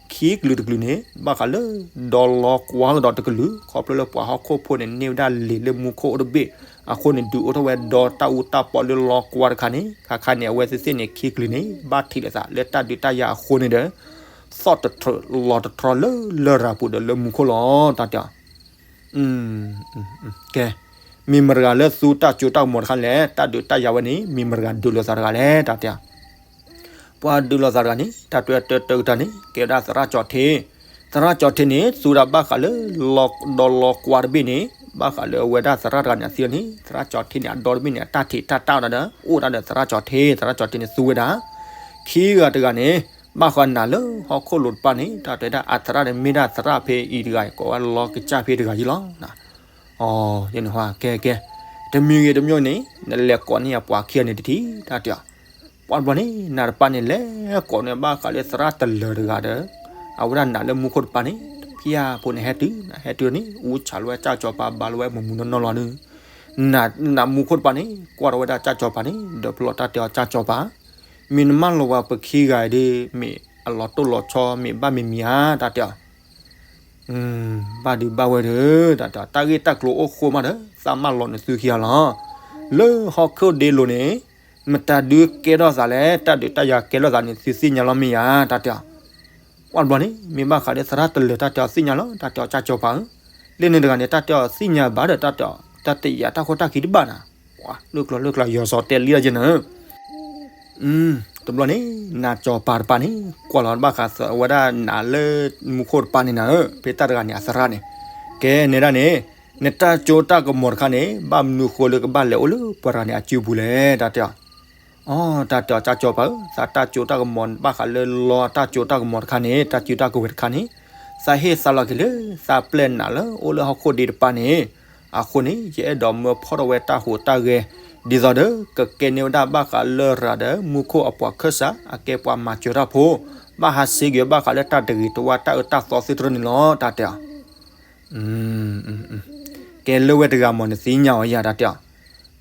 ခံကလုာ်တကလုာ်န့ၣ် ဘၣ်ဃးလၢဒီလီကွၢ်ကဒီးတကလုာ် ခီဖျိလၢပှၤဟီၣ်ခိၣ်ဖိန့ၣ် န့ၢ်ဝဲဒၣ်လံာ်လၢမူခိၣ်အိၣ်တဘ့ၣ် အဃိန့ၣ် ဒုးအိၣ်ထီၣ်ဝဲဒီတၢ်အူတၢ်ပီလၢလီကွၢ်တခါန့ၣ် ခါခါန့ၣ် အဝဲသ့ၣ်သ့ၣ်န့ၣ် ခံကလုာ်န့ၣ် ဘၣ်ထံးလိာ်သးလၢတၢ်ဒုးတၢ်ယၤအဃိန့ၣ်ဒီး သီၣ်တထြၢးလီၤတထြီလၢလရာ်ပူၤဒီးလၢမူခိၣ်လီၤ တၢ်တဲအီၤ ကဲ, မ့ၢ်မတၤတဂၤလၢသူတၢ်စိတၢ်ကမီၤတခါလဲၣ်, တၢ်ဒုးတၢ်ယၤဝဲန့ၣ် မ့ၢ်မတၤတဂၤဒုးလိာ်သးတဂၤလဲၣ် တၢ်တဲအီၤ. ပှၤဒုးလိာ်သးတဂၤန့ၣ် တၢ်တဲတၢ်တဲကတၢၢ်န့ၣ် ကဲဝဲဒၣ်သရၣ်ကၠီၤထ့. သရၣ်ကၠီၤထ့န့ၣ် သူဝဲဒၣ်ဘၣ်ဃးလၢ လီဒီလီကွၢ်တဘ့ၣ်န့ၣ် ဘၣ်ဃးလၢအဝဲဒၣ်သရၣ်တဂၤန့ၣ်အသံန့ၣ် သရၣ်ကၠီၤထ့န့ၣ် အဒီတဘ့ၣ်န့ၣ် အတၢ်ထံးတၢ်တၢ်ဒၣ်ဒီး အိၣ်ဒၣ်ဒီးသရၣ်ကၠီၤထ့, သရၣ်ကၠီၤထ့န့ၣ်သူဝဲဒၣ်. ခံဂၤတဂၤန့ၣ် ဘၣ်ဃးနၤလၢဟီၣ်ခိၣ်လိၤတပၤန့ၣ် တၢ်တဲဒၣ်အသရၣ်န့ၣ် မ့ၢ်ဒၣ်သရၣ်ဖဲအံၤတဂၤ ကိးဝဲလီကစၢ်ဖဲတဂၤယံၤလီၤ. အီ, ကဲကဲ, တမံၤဂ့ၤတမံၤန့ၣ် နလဲၤကိးန့ၢ်အပှၤခံဂၤန့ၣ်တထံၣ် တၢ်တဲအီၤ. ပှၤတဘျီန့ၣ် နၤတပၤန့ၣ် လဲၤကိးန့ၢ်ဘၣ်ဃးလၢသရၣ်တလၢၤတဂၤဒီး အဝဲဒၣ်နၤလၢမူခိၣ်တပၤန့ၣ် ဖဲအံၤဖိန့ၣ်ဟဲတုၤ ဟဲတုၤန့ၣ် အူဆးလီၤဝဲကၠၢ်ကၠီၤပၤ ဘါလီၤဝဲမုၢ်မုၢ်နီၢ်နီၢ်လီၤန့ၣ် နၤမူခိၣ်တပၤန့ၣ် ကွၢ်ထီၣ်ဝဲဒၣ်ကၠၢ်ကၠီၤပၤန့ၣ် ဒီးဖျီၣ်တၢ်တဲအီၤ ကၠၢ်ကၠီၤပၤ, မ့ၢ်နမၢလီၤဝဲပခံဂၤအံၤဒီး မ့ၢ်အလီၤတိၢ်လီၤဆီ မ့ၢ်ဘၣ်မံၤမံၤဧါ တၢ်တဲအီၤ. ဘၣ်ဒုးဘၣ်ဝဲဒီး တၢ်တဲအီၤ တၢ်ဂ့ၢ်တၢ်ကျိၤအိၣ်ဃိမးဒီး သးမၢလီၤနသုခံဂၤလီၤ. လၢဟီၣ်ခိၣ်ဒ့လိၤန့ၣ် မတၤဒုးကဲထီၣ်သးလဲၣ်, တၢ်ဒုးတၢ်ယၤကဲထီၣ်သးန့ၣ် သုသ့ၣ်ညါလီၤမ့ၢ်ဧါ တၢ်တဲအီၤ. ပှၤတဘျီန့ၣ် မ့ၢ်ဘၣ်ဃးလၢသရၣ်တလၢၤ တၢ်တဲအီၤသ့ၣ်ညါလီၤ တၢ်တဲအီၤ ကၠၢ်ကၠီၤပၤဧၢ, လၢန့ၣ်တဂၤန့ၣ် တၢ်တဲအီၤသ့ၣ်ညါဘၣ်ဒီး တၢ်တဲအီၤ တၢ်တယာ်တၢ်ခိၣ်တၢ်ခံတဘၣ်နၤ, ပှၤ လၢကျိၤလၢကျိၤ ယီၤစီၤတဲလံတၢ်ယဲနၤဧၢ တဘျီန့ၣ် နၤကၠီၤပၤတပၤန့ၣ် ကွၢ်လီၤဘၣ်ဃးဝဲဒၣ်နၤလၢမူခိၣ်တပၤန့ၣ်နၤဧၢ, ဖဲတၢ်တဂၤန့ၣ် အသရၣ်န့ၣ်, ကဲနဲဒၣ်န့ၣ် နတၢ်စိတၢ်ကမီၤတခါန့ၣ် ဘၣ်မနုၤဃိလၢကဘၣ်လဲၤအိၣ်လၢပှၤတဂၤန့ၣ်အစုပူၤလဲၣ် တၢ်တဲအီၤ. အီ တၢ်တဲအီၤ ကၠၢ်ကၠီၤပၤဧၢ, သးတၢ်စိတၢ်ကမီၤ ဘၣ်ဃးလၢလီတၢ်စိတၢ်ကမီၤတခါန့ၣ် တၢ်စုတၢ်ကဝဲၤတခါန့ၣ် သးဟ့ၣ်သးလီၤက့ၤလၢ သးပျဲၢ်နၤလၢအိၣ်လၢဟီၣ်ခိၣ်ဒ့တပၤန့ၣ်, အဃိန့ၣ် ယအဲၣ်ဒိးမၢဖီၣ်ထီၣ်ဝဲတၢ်ဟူးတၢ်ဂဲၤ ဒ်သိးဒီး ကကဲန့ၢ်ဝဲဒၣ်ဘၣ်ဃးလရာ်ဒီး မူခိၣ်အပှၤခၢၣ်စး အကဲပှၤမၤစၢၤတၢ်ဖိ, ဘၣ်ဟးဆှဲးက့ၤဘၣ်ဃးလၢတၢ်တဂ့ၤတဝါ တၢ်အၢတၢ်သီသ့ၣ်တဖၣ်န့ၣ်လီၤ တၢ်တဲအီၤ. ကဲလၢဝဲတဂၤမ့ၢ်နသ့ၣ်ညါအီၤယၤ တၢ်တဲအီၤ.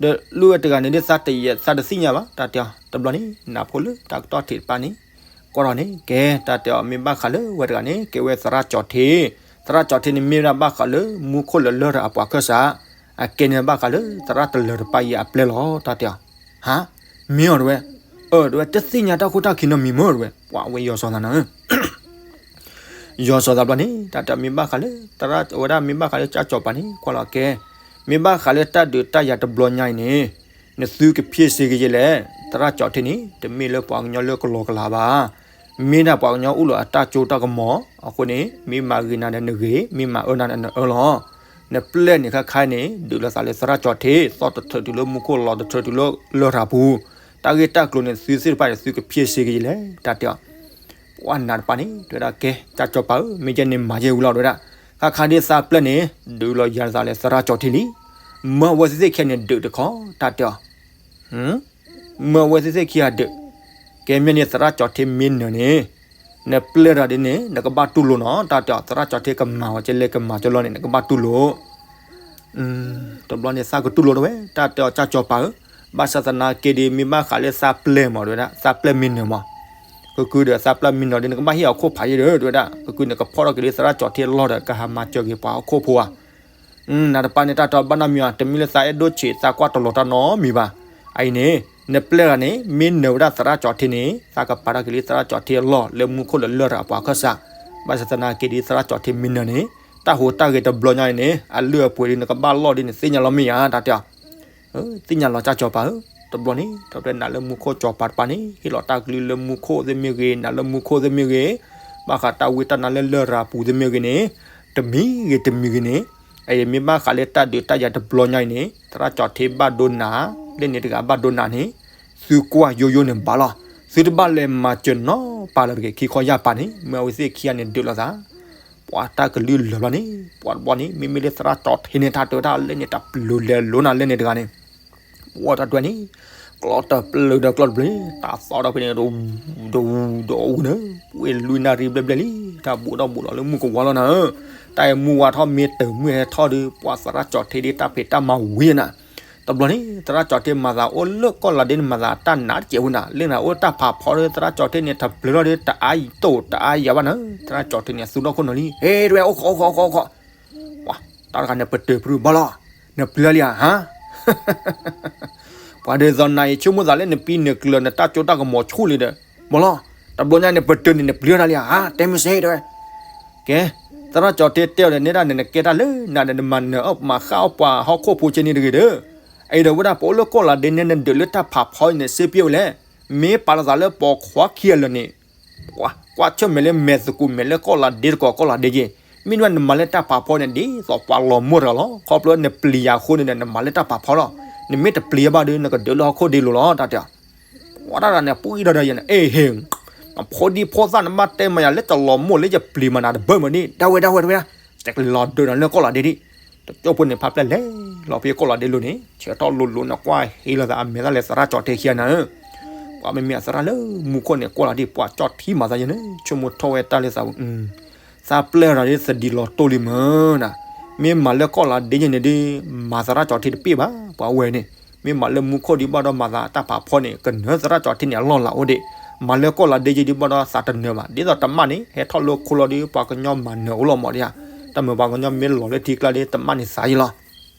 ဒီးလၢဝဲတဂၤန့ၣ်ဒ်သးတယဲ သးတသ့ၣ်ညါဘၣ် တၢ်တဲအီၤ. တဘျီန့ၣ် နဖိလၢတၢ်ကတီၢ်ထံးတပၤန့ၣ် ကွၢ်ထီၣ်န့ၣ် ကဲ တၢ်တဲအီၤ မ့ၢ်ဘၣ်ဃးလၢဝဲတဂၤန့ၣ် ကဲဝဲသရၣ်ကၠီၤထ့, သရၣ်ကၠီၤထ့န့ၣ် မ့ၢ်ဝဲဒၣ်ဘၣ်ဃးလၢမူခိၣ်လၢလရာ်အပှၤခၢၣ်စး, အကဲန့ၢ်ဘၣ်ဃးလၢသရၣ်တလၢၤတပၤအံၤအပျဲၢ်လီၤ တၢ်တဲအီၤ. ဟါ, မ့ၢ်အီၤတဝဲ, အၢ တဝဲ တသ့ၣ်ညါတၢ်ခိၣ်တၢ်ခံနီတမံၤမ့ၢ်တဝဲ, ပှၤဝဲယီၤစီၤသးနၤဧၢ ယီၤစီၤသးဘျီန့ၣ် တၢ်တဲအီၤ မ့ၢ်ဘၣ်ဃးလၢ သရၣ်ဝဲဒၣ် မ့ၢ်ဘၣ်ဃးလၢကၠၢ်ကၠီၤပၤန့ၣ် ကွၢ်လီၤကဲ, မ့ၢ်ဘၣ်ဃးလၢတၢ်ဒုးတၢ်ယၤတဘျီညါအံၤန့ၣ် နသုကဖျ့စ့ကယဲလဲၣ်, သရၣ်ကၠီၤထ့န့ၣ် တမ့ၢ်လၢပှၤကညီလၢကလီကလးဘၣ်, မ့ၢ်ဒၣ်ပှၤကညီအိၣ်လၢအတၢ်စိတၢ်ကမီၤ, အဃိန့ၣ် မ့ၢ်မၤဂ့ၤနၤဒီးနဂ့ၤ, မ့ၢ်မၤအၢနၤဒီးနအၢလီၤ. နပျဲၢ်န့ၣ်ခဲခါန့ၣ် ဒုးလိာ်သးလၢသရၣ်ကၠီၤထ့, သီၣ်တထၢတုၤလၢမူခိၣ် လီၤတထၢတုၤလၢလရာ်ပူၤ, တၢ်ဂ့ၢ်တၢ်ကျိၤန့ၣ် သုသ့ၣ်တဖၣ်န့ၣ် သုကဖျ့စ့ကယဲလဲၣ် တၢ်တဲအီၤ. ပှၤနၤတပၤန့ၣ် တဲဝဲဒၣ်ကဲ ကၠၢ်ကၠီၤပၤဧၢ, မ့ၢ်ကဲန့ၣ်မၤယဲဝံၤလီၤ တဲဝဲဒၣ်, ခါခါဒ်သးပျဲၢ်န့ၣ် ဒုးလိာ်ယၤသးလၢသရၣ်ကၠီၤထ့လံ, မၢအဝဲသ့ၣ်သ့ၣ်ခံဂၤန့ၣ်ဒုးတခီ တၢ်တဲအီၤ. မၢအဝဲသ့ၣ်သ့ၣ်ခံဂၤဒုး, ကဲမ့ၢ်န့ၣ်သရၣ်ကၠီၤထ့မ့ၢ်နၢၤန့ၣ် နပျဲၢ်တဂၤဒ်န့ၣ် နကဘၣ်တူၢ်လိာ်နီၤ တၢ်တဲအီၤ, သရၣ်ကၠီၤထ့ကမၤဝဲကဲလဲၣ်ကမၤကဲလီၤန့ၣ် နကဘၣ်တူၢ်လိာ် တဘျီန့ၣ်သးကတူၢ်လိာ်တဝဲ တၢ်တဲအီၤ ကၠၢ်ကၠီၤပၤဧၢ, ဘၣ်ဆၣ်သနာ်က့ဒီး မ့ၢ်ဘၣ်ဃးလၢသးပျဲၢ်မး တဲဝဲဒၣ်, သးပျဲၢ်မ့ၢ်နၢၤမး, ကကုဒီးသးပျဲၢ်မ့ၢ်နၢၤဒီး နကဘၣ်ဟ့ၣ်အခိၣ်ဖးယဲဒီး တဲဝဲဒၣ်, ကကုန့ၣ် ကဖီၣ်ထီၣ်က့ၤလၢသရၣ်ကၠီၤထ့အလီၢ်ဒီး ကဟးမၤစၢၤက့ၤပှၤဟီၣ်ခိၣ်ဖိဧါ. နၤတပၤန့ၣ် တၢ်တဲအီၤဘၣ်နီတမံၤဧါ, တမ့ၢ်လၢသးအဲၣ်ဒိၣ်ဆံး သးကွၢ်တလီၤတၢ်နီတမံၤဘၣ်. အအံၤန့ၣ် နပျဲၢ်တဂၤန့ၣ် မ့ၢ်နၢၤဝဲဒၣ်သရၣ်ကၠီၤထ့န့ၣ် သးကပာ်ထီၣ်က့ၤလၢသရၣ်ကၠီၤထ့အလီၢ် လၢမူခိၣ်လၢလရာ်အပှၤခၢၣ်စး, ဘၣ်ဆၣ်သနာ်က့ဒီး သရၣ်ကၠီၤထ့မ့ၢ်နၢၤန့ၣ် တၢ်ဟူးတၢ်ဂဲၤတဘျီညါအံၤန့ၣ် အလုၢ်အပှ့ၤဒီး နကဘၣ်လီၢ်ဒီး နသ့ၣ်ညါလီၤမ့ၢ်ဧါ တၢ်တဲအီၤ. သ့ၣ်ညါလီၤ ကၠၢ်ကၠီၤပၤဧၢ, တဘျီန့ၣ် တၢ်တဲနၤလၢမူခိၣ်ကၠီၤပၤတပၤန့ၣ် ဟ့ၣ်လီၤတၢ်ကလုၢ်လၢမူခိၣ်သ့ၣ်မ့ၢ်ဂ့ၤ, နၤလၢမူခိၣ်သ့ၣ်မ့ၢ်ဂ့ၤ, ဘၣ်ဃးတၢ်ဝံတၢ်နါလၢလရာ်ပူၤသ့ၣ်မ့ၢ်ဂ့ၤန့ၣ်, တမံၤဂ့ၤတမံၤဂ့ၤန့ၣ်, အအံၤမ့ၢ်ဘၣ်ဃးလၢတၢ်ဒုးတၢ်ယၤတဘျီညါအံၤန့ၣ် သရၣ်ကၠီၤထ့ဘၣ်ဒိနၤ, လၢန့ၣ်တဂၤဘၣ်ဒိနၤန့ၣ်, သုကွၢ်ယိယိန့ၣ်ဘၣ်လီၤ. သုတဘၣ်လဲၤမၤစၢၤနီတပၤလၢၤတဂ့ၤ, ခံခီယၢ်ပၤန့ၣ် မၢအဝဲသ့ၣ်ခံဂၤန့ၣ်ဒုးလိာ်သး ပှၤတၢ်ကလုၢ်လၢာ်ဘျီန့ၣ် ပှၤတဘျီန့ၣ် မ့မ့ၢ်လၢသရၣ်ကၠီၤထ့န့ၣ် တၢ်တဲဝဲဒၣ်လၢန့ၣ် တၢ်ပျုၤလဲၤလိၤနၤလၢန့ၣ်တဂၤန့ၣ်, ပှၤတၢ်တဲန့ၣ် ကျီတပျုၤဒီးကျီတပျုၤန့ၣ် တၢ်သီဒီးဖဲန့ၣ် ဒူ ဒူ ဒူန့ၣ် ပှဲၤလွံၢ်နၣ်ရံၣ်ဘျဲၣ်ဘျဲၣ်လံ, တၢ်ဘူးထီၣ်ဘူးလီၤလၢမုၢ်ကဝါလီၤနၤဧၢ, တၢ်အံၤမုၢ်ဝါထီၣ်မ့ၢ်တၢ်မုၢ်ဟဲထီၣ်ဒီး ပှၤသရၣ်ကၠီၤထ့ဒ်တၢ်ဖံးတၢ်မၤဝံၤနၤ တဘျီန့ၣ် သရၣ်ကၠီၤထ့မၤသးအိၣ်လၢကီၢ်လီၤဒ်န့ၣ် မၤသးတၢ်နးတစဲးဝဲနၤ, လၢနၤအိၣ်တၢ်ဖးဖီဒီး သရၣ်ကၠီၤထ့န့ၣ် တပျုၤထီၣ်ဒီးတအါယံၤတိၢ်တအါယၤဘၣ်နၤ, သရၣ်ကၠီၤထ့န့ၣ် အသူဒီခိၣ်နီၤလံ, ဟ့ၣ်တဝဲ အိၣ်ခိး အိၣ်ခိး အိၣ်ခိး အိၣ်ခိး, ပှၤ တၢ်တဂၤန့ၣ် ပတုာ်ပြူၢ်ဘၣ်လီၤ, နပျုၤလံဧါ ဟါ ပှၤဒ်သိးနၤအံၤ ဆိကမိၣ်သးလၢနပံနကျၢၤ နတၢ်စိတၢ်ကမီၤဆူၣ်လံဒီး, မ့ၢ်လီၤ, တဘျီညါန့ၣ် ပတုာ်န့ၣ် နပျုၤတၢ်လံဧါ ဟါ တဲမ့ၢ်စ့ၢ်တဲဝဲ, ကဲ, သ သရၣ်ကၠီၤထ့တဲအီၤဒီး နဲဒၣ်န့ၣ် နကဲတၢ်လၢနၤဒီး နမၤနၢၤအီၣ်မၤဃၣ်အီၣ်ပှၤဟီၣ်ခိၣ်ဖိဆ့န့ၣ်တဂ့ၤဒီး, အအံၤဒီးဝဲဒၣ် ပအိၣ်လၢကီၢ်လၤဒ့န့ၣ် နဒုးလၢတၢ်ဖးဖီန့ၣ် စ့ပျဲဝဲလဲၣ်. မ့ၢ်ပာ်လီၤသးလၢပိာ်ခွါခံဂၤလၢာ်န့ၣ် ကွၢ်ဆၢၣ်မဲာ်လၢမဲာ်သကူးမဲာ်လၢကီၢ်လၤဒ့တကိး ကီၢ်လၤဒ့က့ၤ, မ့ၢ်ဒၣ်နမၤလၢတၢ်ဖးဖီန့ၣ် ဒ်သိးပှၤလီၤမိၢ်တဂၤလီၤ. ခီဖျိနပျံၤယၤအဃိန့ၣ်ဒီး နမၤလၢတၢ်ဖးဖီလီၤ. နမ့ၢ်တပျံၤဘၣ်ဒီး နကဒုးလၢဟီၣ်ခိၣ်ဒ့လိၤလီၤ တၢ်တဲ. ပှၤတၢ်တဂၤန့ၣ် ပှံၢ်ဒီးဒီးယဲန့ၣ် အ့ဟ့, နဖိဒံဖိသၣ် နဘၣ်တဲမၤယၤလၢ တလီၤမိၢ်လၢယပျံၤမၤနၤတဘၢၣ်မးဒ် ဒၣ်ဝဲဒၣ်ဝဲတဝဲဒၣ်, တလီၤဒုးနၤလၢကီၢ်လၤဒ့ဒံး. တကၠိဖိန့ၣ် ဖးဖျဲၣ်လဲၤလီၤဖဲကီၢ်လၤဒ့လိၤန့ၣ် ဆၢထီၣ်လိၤလိၤန့ၣ် ကွၢ်ဟ့လီၤသးအမဲာ်သၣ်လၢသရၣ်ကၠီၤထ့ခံဂၤနၤဧၢ. ပှၤမ့မ့ၢ်အသရၣ်လၢမူခိၣ်န့ၣ် ကွၢ်လီၤဒံး ပှၤကၠီၣ်ထံမၤသးယဲန့ၣ် ဆိကမိၣ်ထီၣ်ဝဲတၢ်လၢသးပူၤ သးပျဲၢ်ရၤဒ်သဒံးလီၤတိၢ်လံမၢ်နၤ, မ့ၢ်မၤလၢကီၢ်လၤဒ့ယဲန့ၣ်ဒ် မၤသရၣ်ကၠီၤထ့တပ့ၢ်ဘၣ် ပှၤဝဲန့ၣ်, မ့ၢ်မၤလၢမူခိၣ်ဒ်ဘၣ်ဒီးမၤသးတၢ်ဖးဖီန့ၣ် ကနၢၤသရၣ်ကၠီၤထ့န့ၣ် အလီၢ်လၤအိၣ်ဒံး, မၤလၢကီၢ်လၤဒ့ယဲဒ်ဘၣ်ဒီးသးတနၢၤဘၣ် ဒ်သိးတမၣ်န့ၣ် ဟဲထီၣ်လၢခိလီၤဒီး ပှၤကညီမၤနၢၤအိၣ်လီၤမးဒ်ဧါ, တၢ်မၤပှၤကညီမ့ၢ်လီၤလၢထံကျါဒီး တမၣ်န့ၣ်သးယံလီၤ.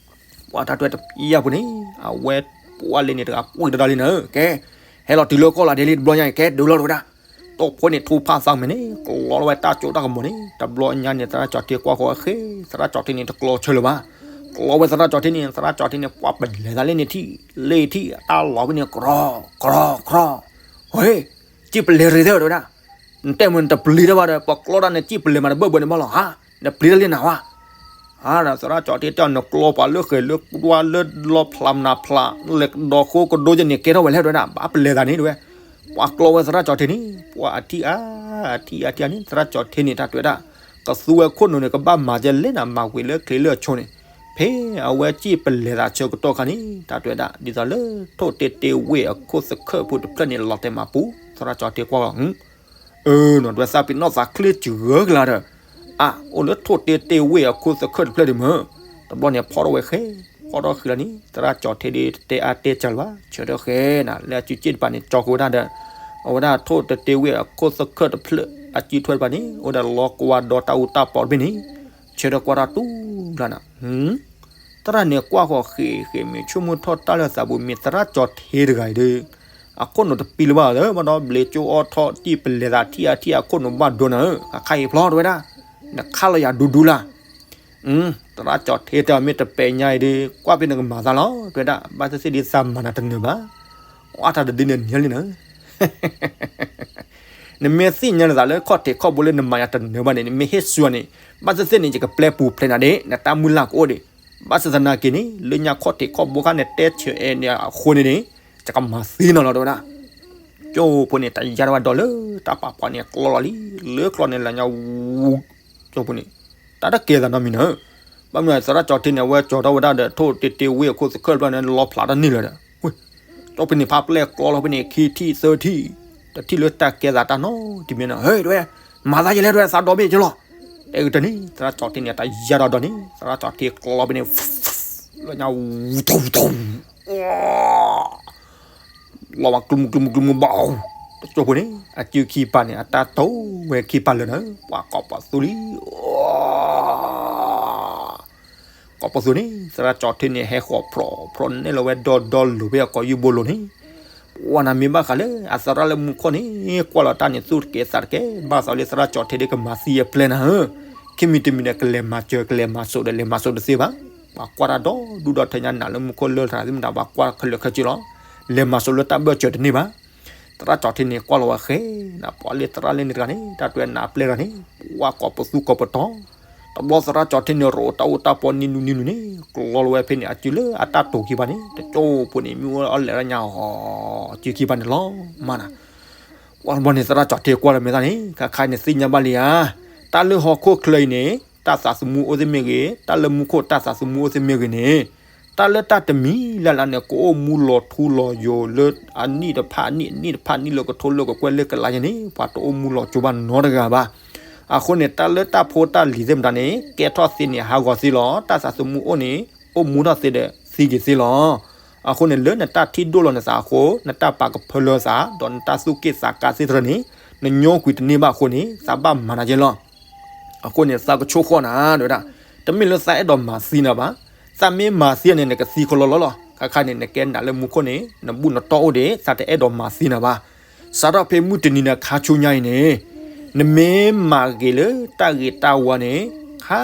ပှၤတၢ်တွဲတပျၢ်ပူၤန့ၣ် အဝဲပှၢ်လ့န့ၣ်တဂၤပှံၢ်တဒၣ်လံနၤဧၢ, ကဲ ဟဲလီၤတုၤလၢကီၢ်လၤဒ့လံတဘျီညါအံၤ ကဲဒုးလီၤတဝဲဒၣ်, တိၢ်ဖိန့ၣ်ထူဖးသးမဲာ်န့ၣ် ကျီလီၤဝဲတၢ်စိတၢ်ကမီၤန့ၣ် တဘျီညါန့ၣ် သရၣ်ကၠီၤထ့ကွၢ်ဃီဃ့ သရၣ်ကၠီၤထ့န့ၣ် တကျီဆၢလၢၤဘၣ်, ကျီဝဲသရၣ်ကၠီၤထ့န့ၣ် သရၣ်ကၠီၤထ့န့ၣ် ပှၤပလဲၤသးလ့န့ၣ်ထံၣ်, လ့ထံၣ် အတၢ်လီၤဖဲန့ၣ် ကြီ ကြီ ကြီ, ဟ့ ကၠံၣ်ပလဲၤရ့သ့ၣ်တဝဲဒၣ်, နတဲမ့ၢ်နတပျံၤတၢ်ဘၣ်ဒီး ပကျီဒၣ်နကၠံၣ်ပလဲၤမးတဘၢၣ်ဘၢၣ်န့ၣ်ဘၣ်လီၤဧါ, နပျံၤတၢ်လ့နၤဝါ အါ သရၣ်ကၠီၤထ့တဲအီၤ နကျီပှၤလၢဃဲၤလၢကွၢ်လၢလီဖျးမနၤဖျး လဲၤကဒီးဃိကဒိယဲန့ၣ် ကဲထီၣ်ဝဲလဲၣ်တဝဲဒၣ် ဘၣ်ပလဲၤသးန့ၣ်တဝဲ, ပှၤကျီဝဲသရၣ်ကၠီၤထ့န့ၣ် ပှၤအထံၣ်အါ အထံၣ်အါထံၣ်အါန့ၣ် သရၣ်ကၠီၤထ့န့ၣ် တၢ်တွဲဒၣ်, ကသူဝဲခိၣ်နူာ်န့ၣ် ကဘၣ်မၤကဲလဲၣ်နၤ မၤဝံၤလၢချ့လၢအဆိန့ၣ်, ဖဲအဝဲကၠံၣ်ပလဲၤသးဆၢကတီၢ်ခါန့ၣ် တၢ်တွဲဒၣ် ဒ်သိးလၢထိၣ်တ့တ့ဝ့ၢ်အခိၣ်သခၢၣ်ဖိတဖျၢၣ်န့ၣ် လီၤတဲာ်မၤပူၤ သရၣ်ကၠီၤထ့ကွၢ်လီၤ အၢ နီၢ်တဝဲသးပ့ၤနီၣ်သးချ့စှၤဂၢၢ်ကလာ်ဒီး, အအိၣ်လၢထိၣ်တ့တ့ဝ့ၢ်အခိၣ်သခၢၣ်တဖျၢၣ်ဒံးမၢ်, တဘျီန့ၣ်ဖီထီၣ်ဝဲဃဲ, ဖီထီၣ်ဃံလီၤန့ၣ် သရၣ်ကၠီၤထ့ဒ်တဲအါတဲစှၤလၢၤဘၣ် ဆၢထၢၣ်ဃဲနၤ လၢအစုစ့ၣ်တဖၣ်န့ၣ် ကၠီဃုာ်ဝဲဒၣ်ဒီး, အဝဲဒၣ်ထိၣ်တ့တ့ဝ့ၢ်အခိၣ်သခၢၣ်တဖျၢၣ် အစုထွဲတဖၣ်န့ၣ် အိၣ်ဒီးလီကွၢ်ဒီးတၢ်အူတၢ်ပီတဘ့ၣ်န့ၣ်, ဆၢထၢၣ်ကွၢ်တၢ်တူၢ်လၢနၤ သရၣ်န့ၣ်ကွၢ်ဃီၤဃ့ဃ့မ့ၢ်ဆိကမိၣ်ထီၣ်တၢ်လၢသးပူၤ မ့ၢ်သရၣ်ကၠီၤထ့တဂၤအံၤဒီး, အခိၣ်နူာ်တပံၤလၢၤဘၣ်လၢဘၣ်ဒီး ဘျ့ကၠိအီထီၣ်ကၠံၣ်ပလဲၤသးထံၣ်အါထံၣ်အခိၣ်နူာ်ဘၣ်ဒိနၤဧၢ, ခါခါအံၤဖျီတဝဲဒၣ်, နခါလီၤယၤဒူဒူလၢ်, သရၣ်ကၠီၤထ့တဲအီၤ မ့ၢ်တပဲာ်ညါအံၤဒီး ကွၢ်ဖဲနကမၤသးလီၤ တဝဲဒၣ်, ဘၣ်သ့ၣ်သ့ၣ်ဒ်သးမၤနၤတနၢၤဘၣ်, အတၢ်တဒုန့ၣ်နၢၤလံနၤ နမ့ၢ်သ့ၣ်ညါနသးလၢခီၣ်ထံးခီၣ်ဘိလၢနမၤယၤတနၢၤဘၣ်န့ၣ် နမ့ၢ်ဟ့ၣ်ဆူအီၤန့ၣ်, ဘၣ်သ့ၣ်သ့ၣ်န့ၣ် ယကပျဲပူၤဖျဲးနၤဒၣ် နတၢ်မုၢ်လၢ်ကအိၣ်ဒံး, ဘၣ်ဆၣ်သနာ်က့န့ၣ် လၢညါခီၣ်ထံးခီၣ်ဘိခါန့ၣ် တဲဆၢအဲၣ်န့ၣ်အဃိန့ၣ်န့ၣ်, ယကမၤသံနၤလီၤတဝဲဒၣ်, ကၠိဖိန့ၣ် တယါတဝဲဒီးလၢတၢ်ပာ်ဖီန့ၣ် ကျီလီၤလံ, လၢကျီန့ၣ် လၢညါဝူ, ကၠိဖိန့ၣ်, တၢ်တကဲသးနီတမံၤနၤ ဘၣ်မနုၤသရၣ်ကၠီၤထ့န့ၣ် အဝဲကၠီၤထီၣ်ဝဲဒၣ်ဒီး ထိၣ်တ့တ့ဝ့ၢ်အခိၣ်သခၢၣ်တဖျၢၣ်န့ၣ် လီဖျးတၢ်န့ၣ်လၢၤဒီး, ကၠိဖိန့ၣ် ဖးပျဲၢ်ကျီလီၤဖဲန့ၣ် ခံထံၣ်သၢထံၣ်, တထံၣ်လၢတၢ်ကဲသးတၢ်နီတမံၤနၤ ဟဲတဝဲ, မၤသးယဲလဲၣ်တဝဲ သးဒီဘ့ၣ်ကလီၤ, တဲကတၢၢ်န့ၣ် သရၣ်ကၠီၤထ့န့ၣ် တယါဒီးဒီးန့ၣ် သရၣ်ကၠီၤထ့ကျီလီၤဖဲန့ၣ် လၢညါဝူ ထူထူ လီၤမး ကျူမူကျူမူကျူမူဘၣ်, တကၠိဖိန့ၣ် အစုခံပၤန့ၣ် အတၢ်တိၢ်ဝဲခံပၤလၢာ်နၤ ပှၤကိးပသူလံ, ကိးပသူန့ၣ် သရၣ်ကၠီၤထ့န့ၣ် ဟဲဃီၤဖြီဖြီန့ၢ်လီၤဝဲဒီဒီလိၤဖဲအကိာ်ယူၢ်ဘိလိၤန့ၣ်, ပှၤနၤမ့ၢ်ဘၣ်ဃးလၢအသရၣ်လၢမူခိၣ်န့ၣ် ကွၢ်လီၤတၢ်န့ၣ် သူၣ်တကဲသးတကဲ ဘၣ်သးလၢသရၣ်ကၠီၤထ့ဒ်ကမၤသံအပျဲၢ်နၤဧၢ, ခံမံၤတမံၤဒီး ကလဲၤမၤစၢၤ ကလဲၤမၤစိးဒီး လဲၤမၤစိးတသ့ဘၣ်, ပှၤကွၢ်တၢ်ဒီဒူၣ်ဒီထၢညါ နၤလၢမူခိၣ်လၢထးသ့ၣ်မတၤ ပှၤကွၢ်ခဲလၢာ်ခဲဆ့လီၤ, လဲၤမၤစိးလၢတၢ်ဘၢၣ်စၢၤတန့ၢ်ဘၣ် သရၣ်ကၠီၤထ့န့ၣ် ကွၢ်လီၤဝဲဃဲ, နပှၤလၢသရၣ်လၢန့ၣ်တဂၤန့ၣ် တၢ်တွဲနၤအပျဲၢ်တဂၤန့ၣ် ပှၤကိးပသူကိးပတီၤ, တဘျီသရၣ်ကၠီၤထ့န့ၣ် ရိးတၢ်အိၣ်တၢ်ပီနံၤနူနံၤနူန့ၣ် ကျီလီၤဝဲဖဲန့ၣ် အစုလၢအတၢ်တိၢ်ခံပၤန့ၣ် တကၠိဖိန့ၣ် မ့ၢ်အိၣ်အီၣ်လဲၤရညါအီၤ အစုခံပၤန့ၣ်လီၤမးနၤ, ကွၢ်တဘျီန့ၣ် သရၣ်ကၠီၤထ့ကွၢ်လီၤမဲာ်သၣ်န့ၣ် ခါခါန့ၣ်သ့ၣ်ညါဘၣ်လံဧါ, တၢ်လၢဟီၣ်ခိၣ်ချၢအံၤန့ၣ် တၢ်သးသမူအိၣ်သ့ၣ်မ့ၢ်ဂ့ၤ, တၢ်လၢမူခိၣ်တၢ်သးသမူအိၣ်သ့ၣ်မ့ၢ်ဂ့ၤန့ၣ် တၢ်လၢတၢ်တမံၤလၢ်လၢ်န့ၣ် ကအိၣ်မူလီၤထူလီၤယိာ်လၢအနံၣ်တဖၣ်အနံၣ် အနံၣ်တဖၣ်နံၣ်လၢကထိလၢကကွဲၢ်လၢကလးယဲန့ၣ် ပှၤတအိၣ်မူလီၤကၠိဘၣ်နီတဂၤဘၣ်. အဃိန့ၣ် တၢ်လၢတၢ်ဖိတၢ်လံၤသ့ၣ်မတၤန့ၣ် ကဲထီၣ်သ့န့ၣ် ဟးဂီၤသ့လီၤ. တၢ်သးသမူအိၣ်န့ၣ် အိၣ်မူထီၣ်သ့ဒီးသံက့ၤသ့လီၤ. အဃိန့ၣ် လၢနတၢ်ထံၣ်ဒိၣ်လီၤနသးအဃိ နတၢ်ပာ်ကဖၢလၢသး ဒီးနတၢ်သူၣ်က့ၣ်သးကါသ့ၣ်တဖၣ်န့ၣ် နညိကွံာ်တန့ၢ်ဘၣ်အဃိန့ၣ် သးဘၣ်မၤနၤယဲလီၤ. အဃိန့ၣ် သးကဆိၣ်ဃီၣ်နၤ တဲဝဲဒၣ်, တမ့ၢ်လၢသးအဲၣ်ဒိးမၤသံနၤဘၣ်. သးမ့ၢ်မၤသံန့ၣ် နကသံခီလီလီလီၤ. ခါခါန့ၣ် နကဲနးလၢမူခိၣ်န့ၣ် နဘူၣ်နတီၢ်အိၣ်ဒံး သးတအဲၣ်ဒိးမၤသံနၤဘၣ်. စးထီၣ်ဖဲမုၢ်တနံၤနၤခါဆူညါအံၤန့ၣ် နမ့ၢ်မၤဂ့ၤလၢတၢ်ဂ့ၤတၢ်ဝါန့ၣ် ဟါ